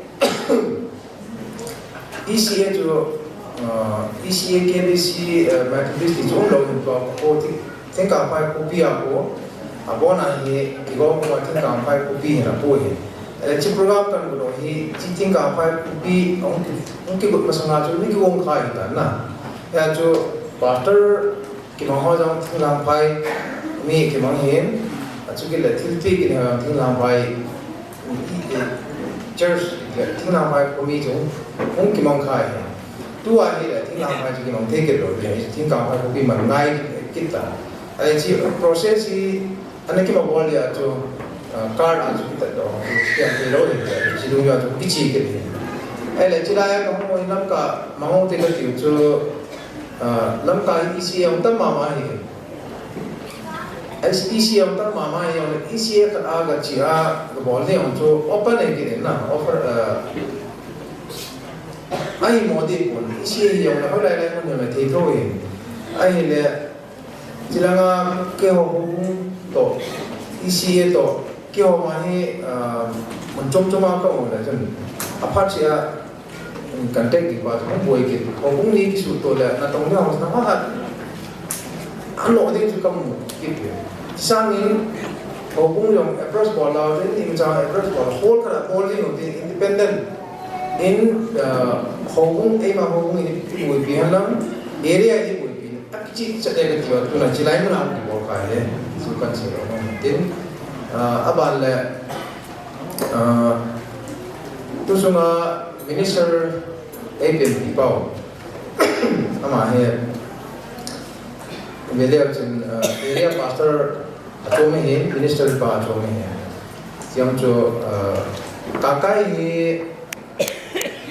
E C A chu, ah, E C A K B C, ah, Methodist ti chu um lou hin tua ka ho ti. Thingkangphai khopi a ko, a bon a hi, kigong ko Thingkangphai khopi hin a ko hi. Eh, chi program kan gu hi, chi Thingkangphai khopi, ong ki, ong kigot masang a chu, mi kigong khai hi ta na. Ya chu, pastor kimang ho jong Thinglhangphai, mi kimang hin, a chu ki le thilpi ki ne Thinglhangphai, Church le Thinglhangphai khomi chu hung kimang khai. Tua hi le Thinglhangphai chu kimang thei kit lou le, Thingkangphai khopi man ngai kit ta. Ai chi process hi ana kimang bol le chu, ah, card a chu kita do, kiang thei lou le, chi dung ya chu kichi kit le. Ai le chi lai ka hung Lamka mang hung te ka tiu chu, ah, Lamka hi E C A hung tam mama hi. E C A tam mama hi jong le, E C A khat a ka chi a, ka bol ni jong chu open e kit in na, offer, eh, ahi mo di pon, E C A hi jong le, hoi lai lai mun jong le thei tho in. Ahi le, chi langa keiho hung to, E C A to, keiho ma hi, eh, mun chom chom a ka um le chun. Aphat chi a, Kan tek kit pa chu, hung boi kit. Houbung ni kisu to le, natong le house na ha. Ano ding chu kamu kit le. Sangin, houbung jong approach bol la, then in cha approach bol, whole khat a bol ding, independent. In, uh, Houbung, eima houbung i, iboipi henlang, area iboipi. Akicheh cheh le kati uva, tuna chilai muna kibol kha e. Chu kahin sei nom in tin. Ah, aban le, ah, tu sunga minister A P M P pau. Ama hi, Vedial chin, ah, area pastor achom ahi, minister pa achom ahi. Hiche chu, ah, Kakai hi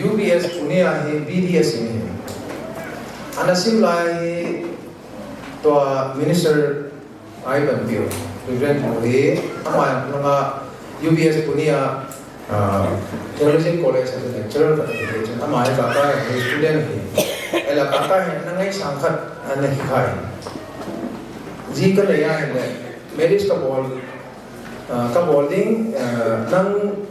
U B S Pune a hi B D a sim ahi. Ana sim lai hi tua minister ahi panpiu, Reverend Pu hi, ama langa U B S Pune a, ah, Theological College a lecturer khat ahi chun, ama hi Kakai hi student ahi. Ahile Kakai hi ana ngaisang khat ana hi khai. Ji kanei ahile, marriage kabol, ah, kabol ding, ah, nang,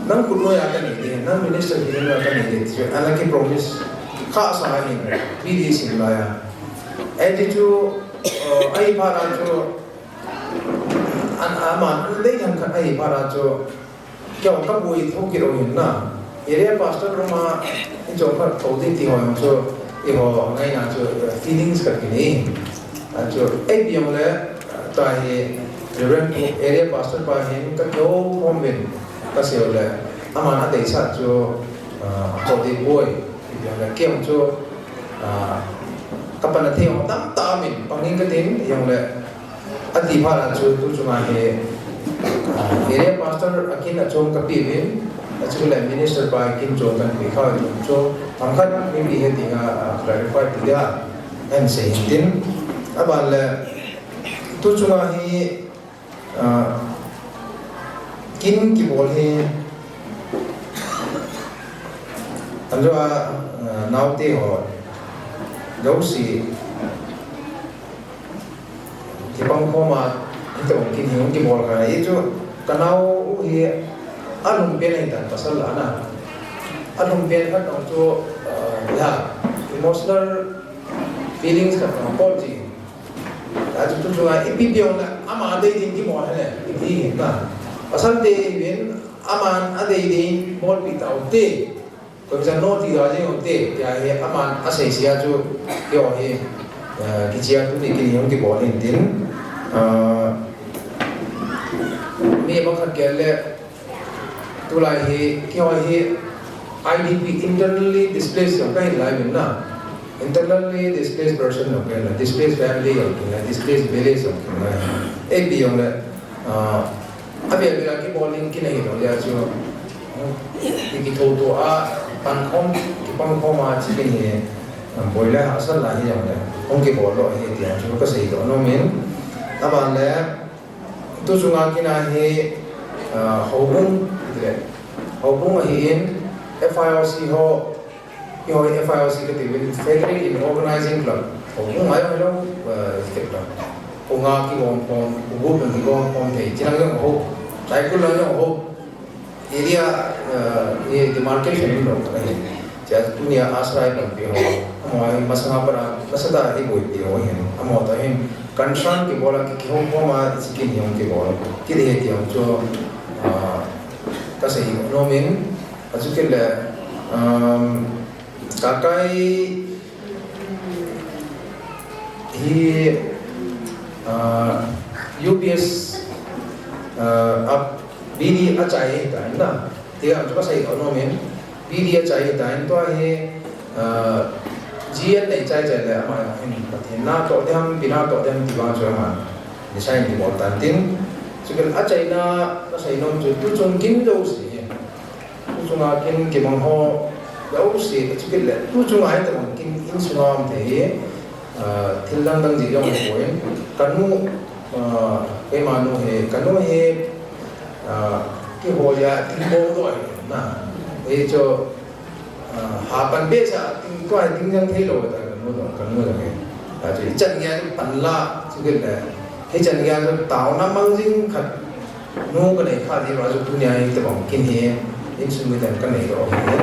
nang khut noiya kanei ding, nang minister hi noiya kanei ding, ti chu ana ki promise kha sa ahin, B D sim laiya. Ahi chu, ah, ahi phat a chu, an, aman, an dei thang khat ahi phat a chu, Keiho kaboi thou kit u ahin na. Area pastor room a, ichom khat thou ding ti ho jong chu, eiho ngaina chu, eh, feelings khat kinei. Achu, ipi jong le, tua hi, Reverend Pu, area pastor pa hin kakihou khom uvin, kasei u le, aman adeisah chu, ah, thou ding boi, ipi jong le, kei jong chu, ah, kapan a thei jong tamtah umin, pang ing katin, jong le, Ati phat a chu tu chunga hi, ah, area pastor a kin a chom kape uvin, achule minister pa kin chom kahin pe kha uvin chu, themkhat mipi he dinga, ah, clarify ti dia, ahin sei hin tin. Aban le, tu chunga hi, ah, kin kibol hi, anjo a, ah, naote ho, jouse, Kipang khom a, hitobang kin hi hung kibol kha, hichu, kanao u hi, alungpen ahitan pasal a na. Alungpen khat jong chu, ah, ya, emotional feelings khat jong bol ji. Achu tu chunga, ipi pi jong le, ama dei din kibol ahi le, iti hi na. Pasal te hi uvin, aman adei din bolpi taute. Koimacha no ti da jing ute, tia hi aman asei sia chu, keiho hi, eh, kichia tuni kin hi hung kibol hin tin, ah, mi bang khat gel le, tulai hi, keiho hi I D P, internally displaced jong kahi lai uvin na, internally displaced person jong kahi lai, displaced family jong kahi lai, displaced village jong kahi lai, ipi jong le, ah, Avel vel a kibol in kin ahilou jeh a chu, i kitho to a, pan khom, kipang khom a chi kin hi, um, boi le hahsat la hi jong le, hung kibol lou ahi tia chu kasei doh nom in. Aban le, tu chunga kin a hi, ah, houbung, ti le, houbung ahi in, F I O C ho, Keiho F I O C kati uvin Frederick in Organizing Club. Ho hung ngai hoi lo, eh, step la. Ho nga kigom khom, ho group in kigom khom thei. Chinang jong ho, Saikul lang jong ho. Area, eh, ye demarcation in lo ka hin. Chia tunia asrai lampi ho. Amaho masanga pat a, masatah a iboipi ho hin. Amaho toh hin. Concern kibol a ki, kihom khom a, chi kin jong kibol. Kit hi ti jong chu, ah, kasei nom in. Achu kit le, um, Kakai hi, ah, U B S, ah, a B D achai ahitan na. Tia chu kasei doh nom in, B D achai ahitan tua hi, ah, G N nei chai chai le ama hin Pathen natoh ding ham, ipi natoh ding ham ti vang chu ama design kibol tan tin. Chu kit le achaina kasei nom chu tu chung kin jouse hi. Tu chunga kin kimang ho, jouse, achu kit le, tu chunga hitobang kin insunga um thei hi, ah, thil dang dang jeh jong ahipoi, kanu, ah, keima nu hi, kanu hi, ah, kihoi a, thil bol doh ahi na. Hichu, ah, hapan behseh a, thil tua hi thil jang thei lou ta, kanu jong, kanu jong hi. Achu, ichan geiya chu pan la, chu kit le, hichan geiya chu taona mang jing khat, Nu kanei kha diu a chu tunia hitobang kin hi, insung miten kanei doh ahi.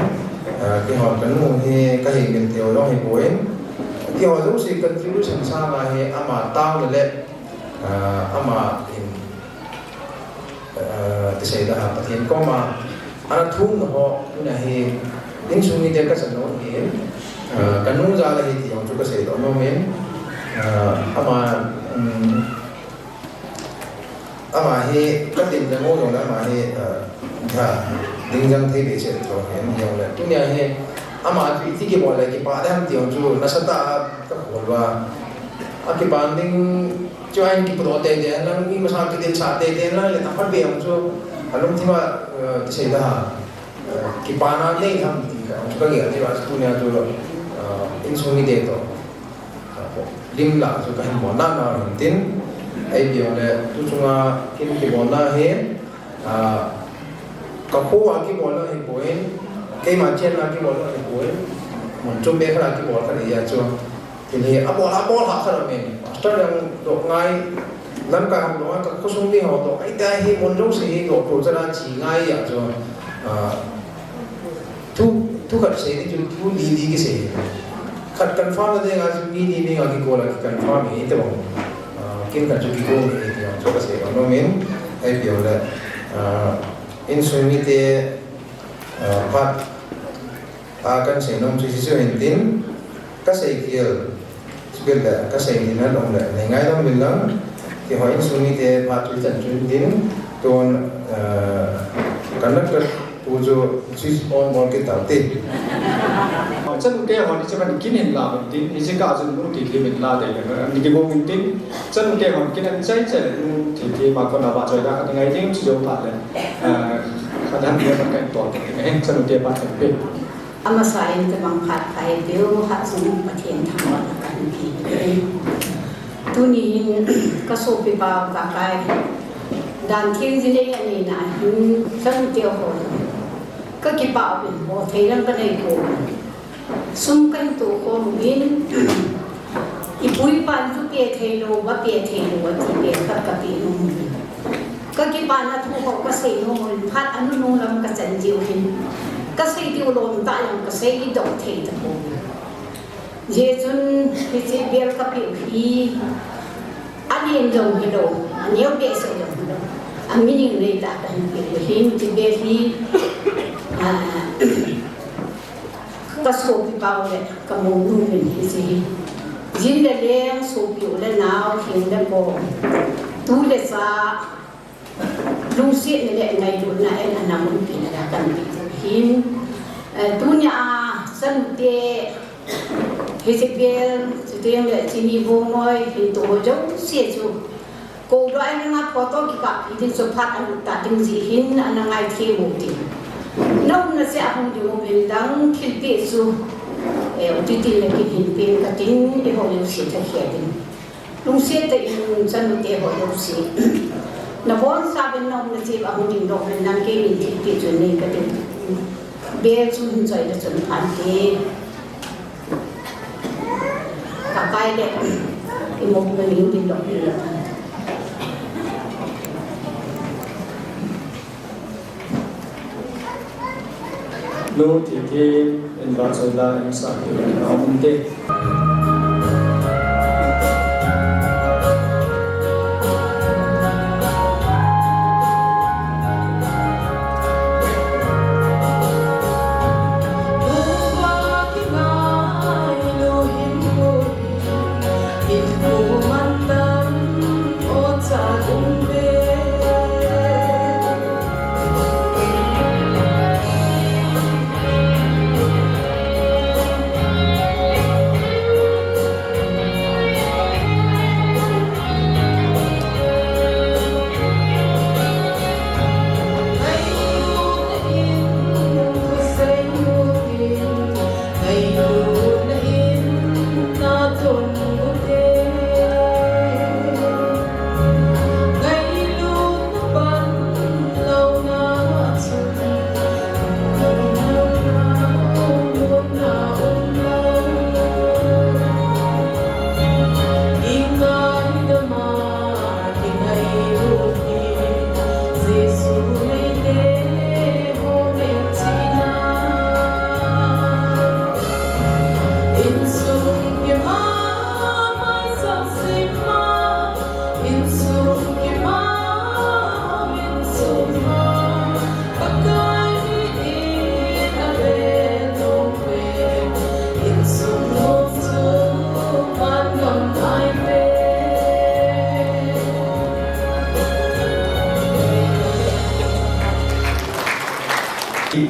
Ah, keiho kanu hi kahin gen thei u jong ahipoi. Keiho jouse contribution sanga hi ama taona le, ah, ama in, ah, tisei da ha Pathen koma, ana thumna ho, tunia hi, Insung mite kachan nom ahin, ah, kanu jal ahi ti jong chu kasei nom in, ah, ama, um, ama hi katin le mo jong le ama hi, ah, tha ding jang thei behseh tho ahin, hijongle tunia hi ama chu iti kibol le kipah ding ham ti jong chu nasatah a kakhol uva. Akipan ding chu ahin kipudoh teitei lang, mi masang kidin sah teitei lang le, tah khat beh jong chu alungthim a, eh, kisei da ha, eh, kipana nei ham ti kha jong chu kagel jeh uva, tunia chu, eh, insung mite toh, eh, lim lah chu kahin bol nana hin tin, ahi jongle tu chunga kin kibolna hi, ah, kakho a kibolna hipoi, keima chenna kibolna hipoi, mun chom beh khat a kibol khat ahi a chu. Thil hi abol, abol kha khat aum in. Pastor jong doh ngai, lamkai ho doh ngai, kakhosung mi ho doh ngai, tia hi mun jouse hi doh kho chana chi ngai a chu, ah, thu, thu khat sei ni chu, thu li li kisei. Khat confirm na dinga chu mi ni mi nga kikol a kiconfirm hi ti bang. Ah, kin khat chu kikol hi ti bang chu kasei bang nom in, ahi jongle, ah, insung mite, ah, phat a kan sei nom chu hichu hin tin, kasei khel, chukit le kasei ni na long le, nei ngai long bil lang, kihoi insung mite phat chu chan chu hin tin, tun, eh, conductor pu chu switch on bol kit tau te. Chanu te hon hiche ban kin hin la ban tin, hiche ka chun nu Thithem in la dei le, ni kibol in tin, chanu te hon kin an chai chai nu Thithem a kona ba choi la ka ngai ding chu jo phat le. Eh, ka dan dia ban kan to te, eh, chanu te phat kan pe. Amasa in tabang phat pha hitiu, Hatchungnung Pathen thangvahna kahin pe. Tuni hin kasopipa Kakai, dan theng jinei anei na hin, chanu te ho, kakipah uvin, bol thei lang kanei poi. Sum kahin toh khom uvin, ipu ipan chu pe thei lou, va pe thei lou, ati beh khat kapeh nom uvin. Kakipana thu ho kasei nom uvin, phat anunung lam kachan jiu hin. Kasei diu lom tah jong kasei doh thei tapoi. Hijeh chun hiche bel kapeh u hi, alen jong hilou, aneo behseh jong hilou, a meaning nei tah kahin peh u ahin, hiche bel hi, ah, kasopipa u le kamounu uvin hiche hi. Jin le leng, sopi u le nao, hing le kom, tu le cha, lungsetna le ngailutna in ana mun pina la kan pe u ahin. Eh, tunia chanu te, hiche bel, chuteng le chini bongoi, hin to jouse chu. Kou doh a in nga photo kikappi ding chu phat alut ta ding jeh hin ana ngai thei u tin. Na umna cheh a hung ding uvin lang thilpeh chu, eh, u ti tin le kin hin pen katin, eiho jouse thakhel ding. Lungset tah in chanu te ho jouse. Na bonsa uvin na umna cheh a hung ding doh uvin lang kei min thilpeh chu nei kati. Bel chu hin choi le chun phante. Kakai le, imo na ning din doh uvin lang phante. Nu Thithem in vahchoi la in sah peh u aum inte.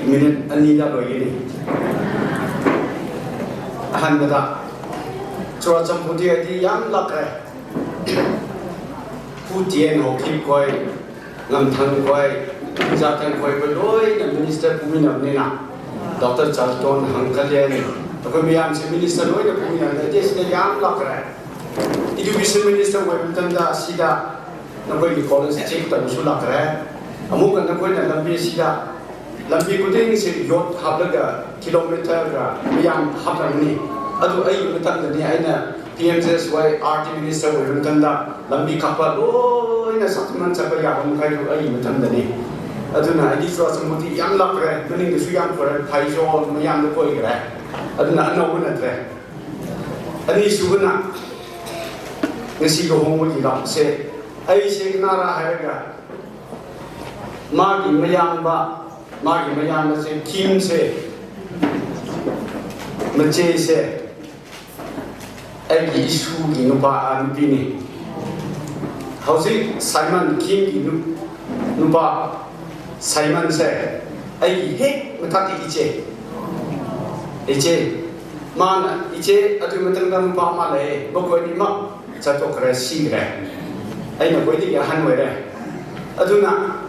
Minute ani da loi ni. Ahan ba da. Churachandpur ti ati yam lak eh. Pu Tien Haokip koi, Ngamthang koi, Jathang koi, koi loina minister pumina nina. Doctor Charlton Hangkalian. Koi mayam se minister loina pumina. Ati sina yam lak eh. Education minister koi pumtanda sida. Nakoi college check ta musu lak eh. Amuka nakoi na lambi sida. Lambi kuding se yot haplaga kilometer ga miyam haplang ni. Adu ai matang da ni aina P M G S Y R T minister wai matang da lambi kappa loina sakman chapa ya hong kai du ai matang da ni. Aduna ai di sua samuti yam lak re, maning su yam kore, phai jo mayam da koi re. Aduna ano na tre. Ani su na ngasi go hong mo di lak se. Ai se na ra hai ga. Magi mayang ba, magi mayang ba se Kim se, mache se, aigi isu gi nupa a nupi ni. Hausi Simon Kim gi nu, nupa Simon se, aigi he matati iche. Iche, mana iche, atu matang da nupa ma le, bako ni ma, chato kre si kre. Aina koi di ya han wai re. Aduna,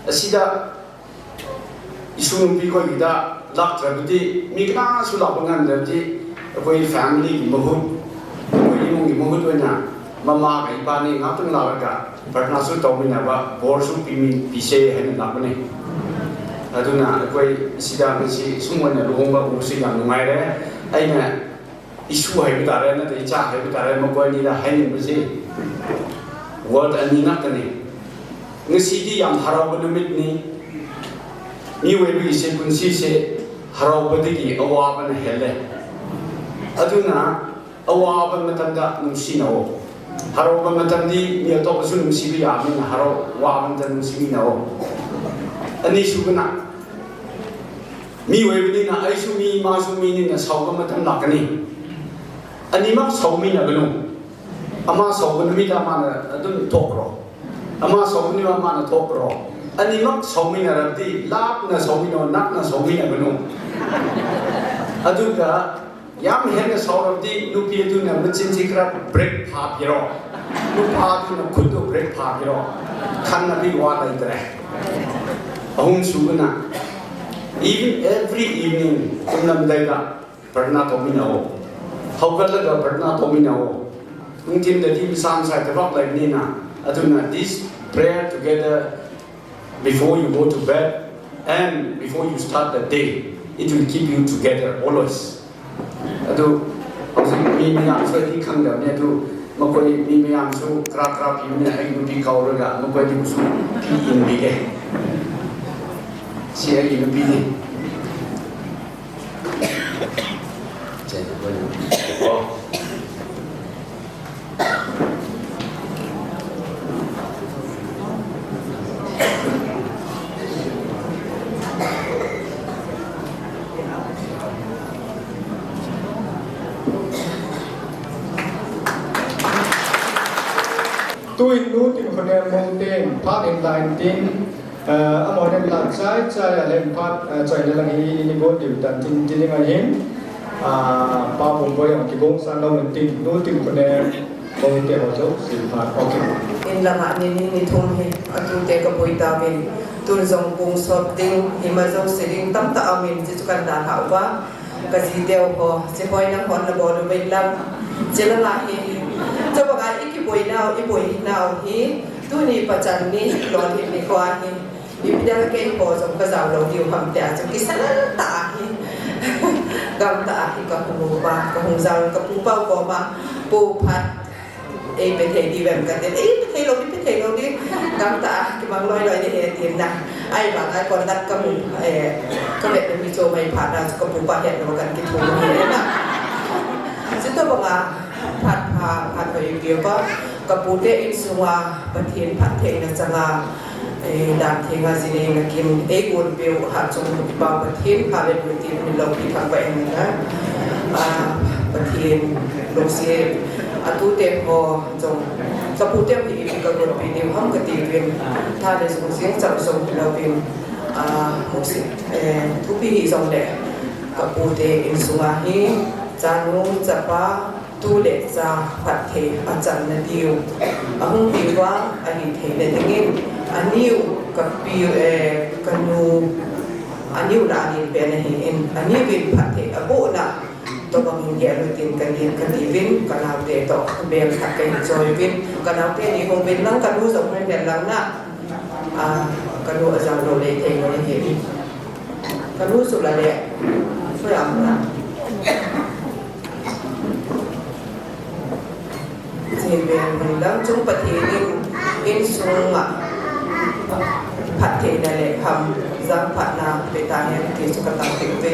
asida isu nupi koi da lak tra budi, mi kana su lak ngan da budi, koi family ki mahut, koi imung ki mahut wena, mama ka ipa ni ngap tang la ka, partner su tau mi na ba, bor su pi mi pi se hai na lak ni. Aduna koi sida mi si sum wena luhong ba u si yang ngai re, aina isu hai bi tare na te cha hai bi tare ma koi ni da hai ni bi si. Word ani na ka ni. Ngasi di yam harau ba numit ni. Mi wei bi se kun si se harau ba di ki awa ba na hele. Aduna awa ba matang da nung si na o. Harau ba matang di mi ato ba su nung si bi ya mi na harau wa ba matang nung si mi na o. Ani su na. Mi wei bini na ai su mi ma su mi ni na sau ka matang lak ni. Ani mak sau mi na binu. Ama sau binu mi ta ma na adun tok ro. Ama sau binu ma na tok ro. Ani mak sau mi na ra di lak na sau mi no nak na sau mi na binu. Adu ka Yam hen na sau ra di nupi tu na machin chi kra break pha pi ro. Nupa tu na khut tu break pha pi ro. Khan na bi wa lai tre. Ahung su na. Even every evening kum nam dai da pratna to mi na o. Hau kat la da pratna to mi na o. Ung tin da di sam sai ta vak lai ni na. Atu na this prayer together before you go to bed and before you start the day, it will keep you together always. Adu, hausi mi mayam su di khang da ni adu, makoi mi mayam su kra kra pi ni ai nupi kau ra ga, makoi di su pi in bi ke. Si ai nupi ni. Tuin nu tin khone mo ten, phat in line tin, Eh, amahon la chai chai a leng phat, eh, chai la lang hi ni go diu tan tin tin ngai hin. Ah, pa bung boi ang kibong san lo tin nu tin khone bong te ho jo si phat. Okay. In la nga ni ni ni thum hi atu te ka boi ta vin. Tun jong bung sop ding hi ma jo si ding tam ta amin ji chu kan da ha uva. Ka ji teu ho, ji hoi nang hon na bol u vei lam. Ji la la hi. Cho ba ga i ki boi nau, i boi nau hi. Tuni pachan ni, lon hi ni khua hi. I pi dal kei ho jong ka jao lo diu ham tia chu ki sa ta hi. Gam ta hi ka hung ba, ka hung jao ka pu pau ko ba. Pu phat. Ei pe thei di vem ka te, ei pe thei lo di, pe thei lo di. Gam ta, ki mang loi loi di he ti na. Ai ba, ai kon dat ka mu, eh, ka met mi cho mai pha na, ka pu pa he no kan ki thu he na. Sito ba nga, phat pha, phat ko i pi ko, ka pu te in sunga, Pathen phat thei na changa, Eh, dan thenga jine na kim, eh, gon peu ha chung pa Pathen, hallelujah, ti min lo pi thang pa en na. Ah, Pathen, lo se, atu te ho, jong, ka pu te hi ipi ka gon pe diu ham ka ti vin. Tha le jong jing chang jong lo vin. Ah, Mose, eh, thupi hijongle, ka pute insunga hi, chanu, chapa, tu le cha phatthei achan nadiu ahung hiuva, ahi theina dingin, aniu ka pi, eh, ka nu, aniu la anin pen ahin, aniu in phatthei abohna tobang hin gel utin, ka ni, ka niuvin, ka naote toh bel khat kahin choi uvin, ka naote ni hung uvin lang, ka nu jong hung uvin lang na. Ah, ka nu ajang lou lei thei lou ahi. Ka nu chu la le, chu lam na. Hiche bel hung lang chung Pathen in insunga phattheina le ham jang phatna pe tahen ti chu ka tampeh uve.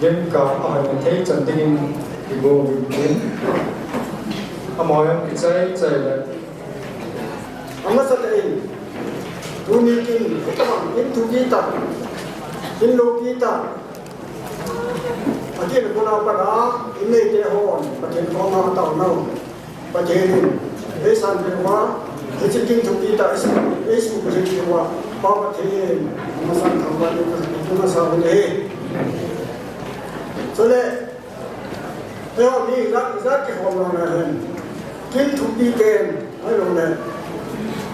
Lim ka a hoi na thei chan dingin i bo vin tin. Amaho jong kichai chai le. Amasatah in, tuni kin, hitabang, in thupi tah, in loupi tah. Akin kona pat a, in neite hon, Pathen koma taona u. Pathen in, eisanpeh uva, hiche kin thupi tah, eisu, eisu Pathen uva, Pa Pathen, masang thangvah in, masang thangvah in. Chule, eiho mi ijat, ijat kihom lona hin, kin thupi ten, ahilou le,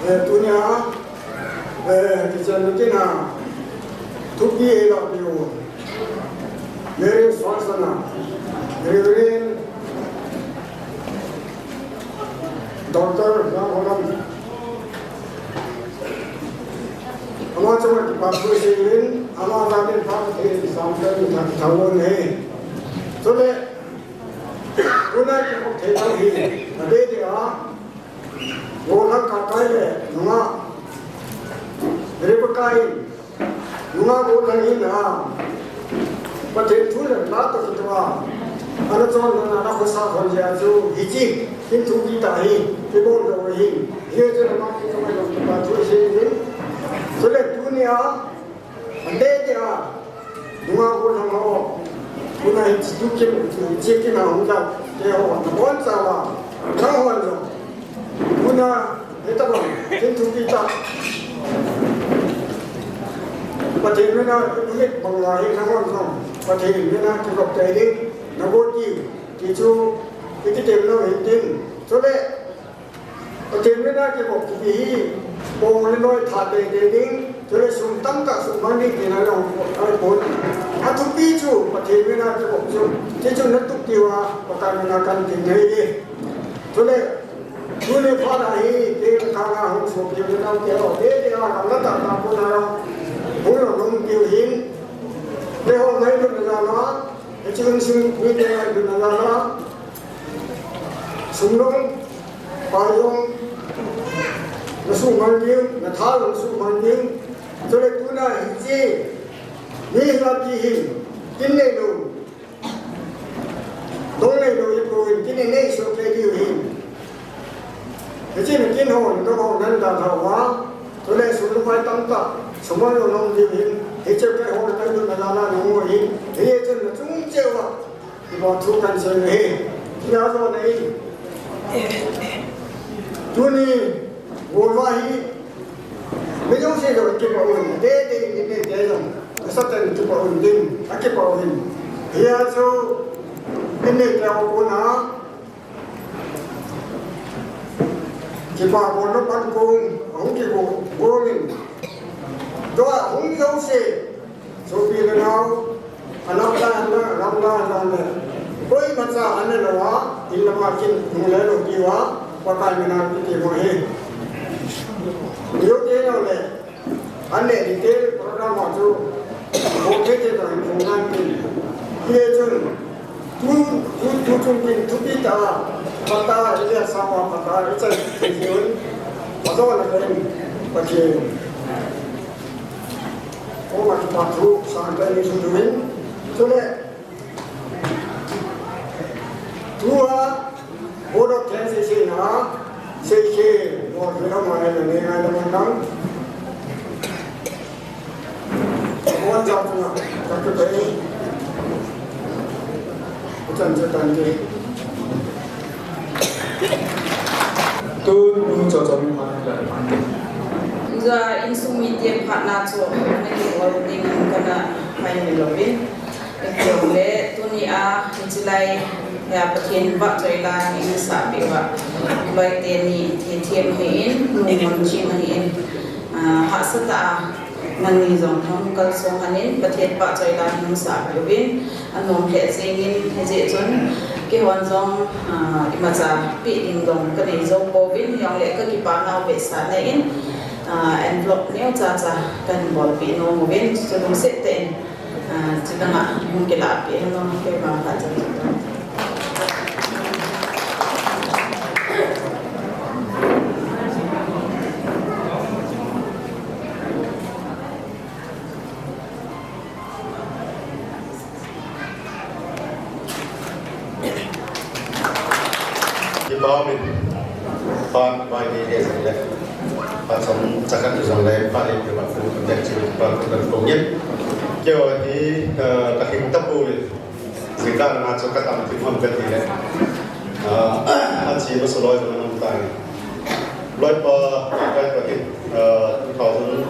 eh, tunia, eh, kichenna kin a, thupi eilahpeh u. Mary Swansana, Reverend Doctor Lamholam. Ama chunga kipathu seiyuvin, ama jal in phatthei samtah in thangvah in ahi. Chule, tuna kihou thei lou hi, adeh deh a, gollhang Kakai le, nungah, Rebecca in, nungah gollhang in a, Pathen thu le la toh kitoh a, ana chon lona, ana khosa lhon jeh a chu, hiche, kin thupi tah hi, kibol lou ahi, hiche le ma kitoh a jong kipathu seiyuvin. Chule tunia, adeh deh a, nungah gollhang ho, tuna hiche tukin, hiche kin a hung jao, keiho, nabonchauva, nangho jong. Tuna, hitabang, kin thupi tah. Pathen mina, i bol bang la hi nangho jong. Pathen mina kivop tei ding, nabol diu, ti chu, i kitem lou hin tin. Chule, Pathen mina kivop kiti hi, pong le noi tha tei tei ding, chule sum tamtah sum mang ding tina jong, ai pon. Athupi chu, Pathen mina kivop chu, ti chu natup diuva, Pakai mina kan tin ding ahi. Chule, Tuni phat a hi, kei khang a hung sopi le nau te ho, te te a gamla tah tah pon a jong, hung lou lhung diu hin. Keiho ngailutna jal a, hiche insung mite ngailutna jal a, sum jong, pai jong, nasuhmang diu, natha jong nasuhmang diu. Chule tuna hiche, mi hilou ti hin, kin neilou. Dong neilou ipouvin, kin nei soh kei diu hin. Hichun kin hon, dong hon nan dalha uva. Chule sum le pai tamtah, sumang lou nom diu hin. Hiche keiho ngailutna jal a nahung u hin. Hichun nachung cheh uva, kipa thu kahin sei u ahi. Kin a jona in. Tuni, golvah hi, mi jouse jong kipah un, adeh deh in, mi te jong, asatah in kipah un tin, akipah un. Hia chu, mi te ho kona, kipa bol lou pan kong, ahung kigong in. Tua hung jouse, sopi le nao, alam la, alam la, alam la. Koimacha ana lou a, in lama kin hung le lou diuva, Pakai mina kiti mo hi. Diu te lou le, ane detail program a chu, ko te te ta hung nan kin. Ye chun, tu, tu, tu chun kin thupi tah, pata, ye sa ma pata, ye chan, ye chun, pata na kin, Pakai. Koma kipa thu sang tah ni chu tuin. Chule, tua, Board of Transition a, seikhe, mo hira mai na ne ngai na man dang. Mo Tun nu cho cho mi phat le phat. Tuja insung mite phatna chu naki bol ding kana hai mi louvin. Etiang le tunia hiche lai a Pathen vahchoila neihin sapeh uva, loi teni thethiem ahin, lungmon chim ahin, ah, hahsatah a nangni jong nahung kalsong lhonin, Pathen vahchoila neihin sapeh uvin, anom lheh jengin, hijeh chun keihon jong, ah, imacha peh ding jong kanei jou pouvin, hijongle kakipana u vetsahna in, ah, envelope neocha cha kahin bolpeh nom uvin, chu lungset tah in, ah, chuteng a hung kilah peh hen lang, kei vang khat cha. Kipa umin, phat bai ni le jong le, phat som chakhat jong le, phat le kipa kum kum le chi pa kum kum kum yin. Keiho hi, eh, ka hing tapoi. Jingkah na chu ka tam thim ham kati le. Ah, achi masa loi jong ana um tai. Loipa, loipa hi, ah, two thousand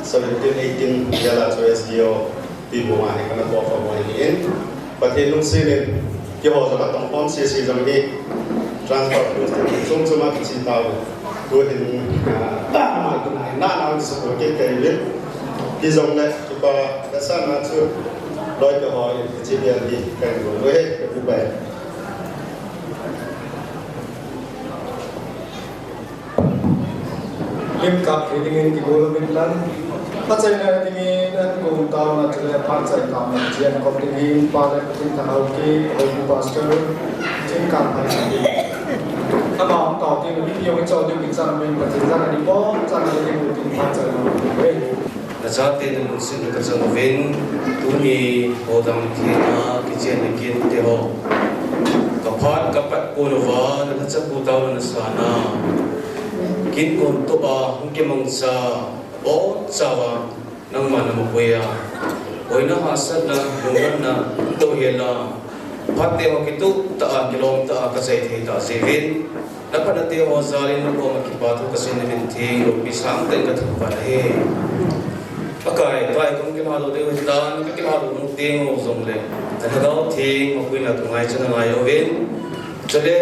seventeen eighteen vel a chu S D O Bibung a hi kana toh khom ahin. Pathen lungset in, keiho jong katong khom sese jong hi, transfer post chom chom a kiche tauve. Tuhin, ah, ama tuna hi na na support kit kei uvin. Hijongle, kipa, kasana chu, loi keiho in, kiche vel hi, kahin bol uve, ka bu bai. Lim kap thei dingin kigol uvin lang. Phatchaina dingin ankong taona chule phatchai taona chun kop dingin Pa le Pathen thangvah ki, Hopu Pastor, Chingkam Phaisam. Ama hung tao ding, mipi hung chon ding, kichang min Pathen jana ni po, chang ding, ding, phatchaina ding. Nachate nalungsetna kachang uvin, tuni hodang thina kichen na kinte ho. Kaphat kapat pon uva, nalhacha pu taona nasana. Kin kon toh a, hung kimangcha, bonchauva, nangma namapui a. Boina hahsatna, lunghanna, toh hela. Phat teho kitoh tah a, kilom tah a, kachai thei tah jeh uvin. Naphatna teho jal in nakoma kipathu kasei uvin, theng loupi sangtah in kathangvah ahi. Pakai, tua hi kahung kilhahdoh diu hitan, kakilhahdoh nung teng u jongle, Nalhagao Theng mapuina kangaichat nalai uvin. Chule,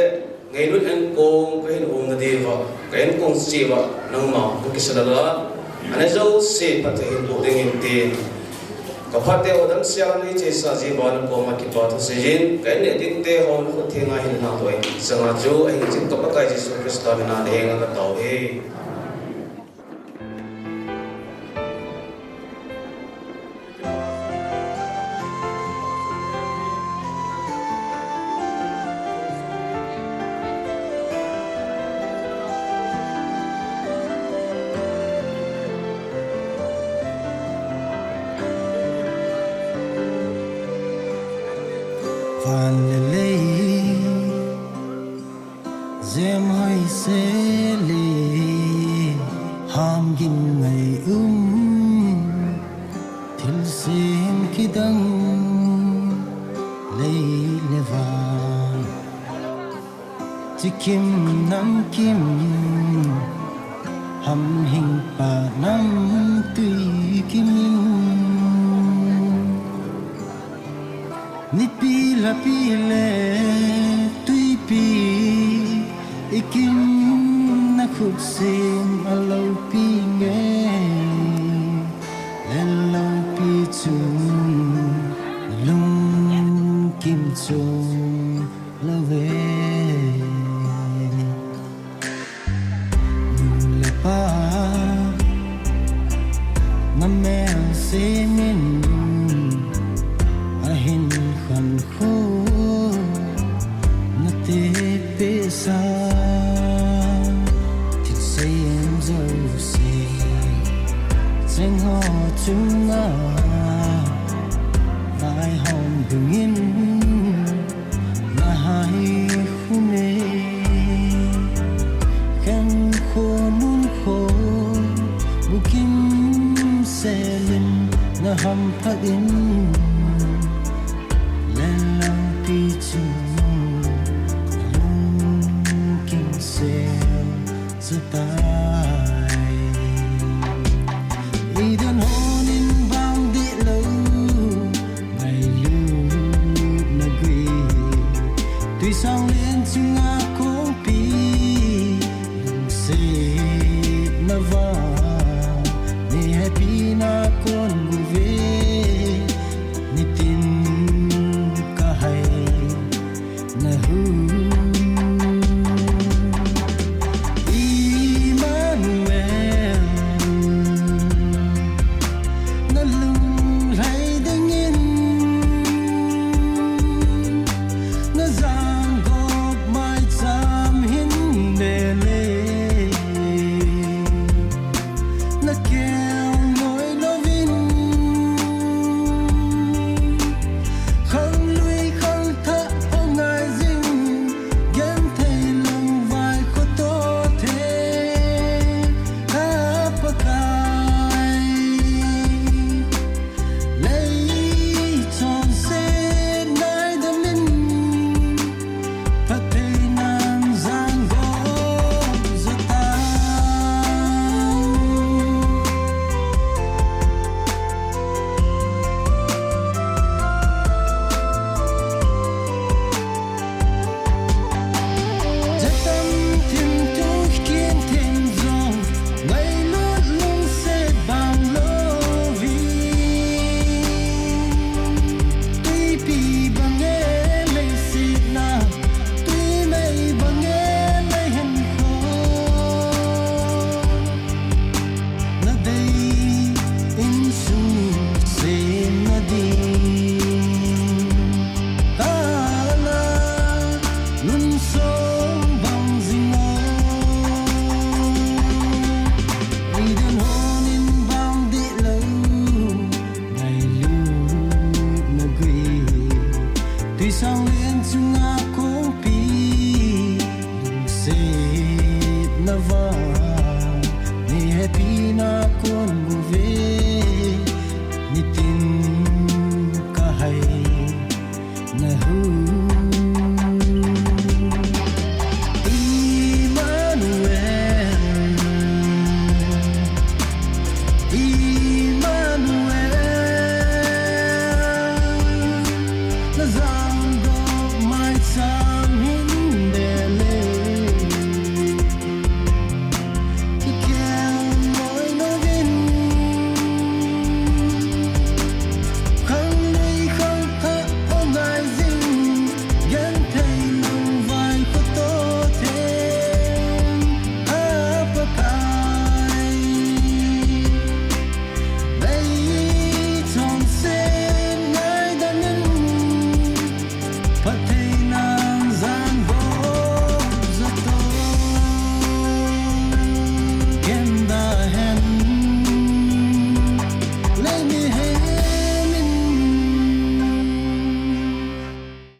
ngailut ankong kahin umna diuva, ka ankong cheh uva, nangma hung kisalal a, ana jouse phatthei hin boh dingin tin. Kaphat teho damsel a neichesah jeh uva nakoma kipathu seiyin, ka in neh ding teho nakhut thenga hin lhangdoh in, changa chu ahing jing ka Pakai Jesu Christa mina nahenga katao e. Van le lei, jem hoi se le, ham gim ngai um, thilsem kidang, lei le van. Chikim namkim, hamhing pa namtui kimin. Nipi lapi le tuipi, ikim nakhut sem aloupi nge. Lel loupi chung, lungkim chung. Love. Nu le pa, namel semin, ahin khankho, nate pehsa, thil seijou se, cheng ho chunga, vaihom dungin. Nahai khum e, khenkho nunkho, bukim selin, na Hamphat in lenlang pi chu alung kingsel zatai. Idon honin bang dih lou ngailut na gui. Tuisang len chunga kongpi lungset na va. Ni happy na kon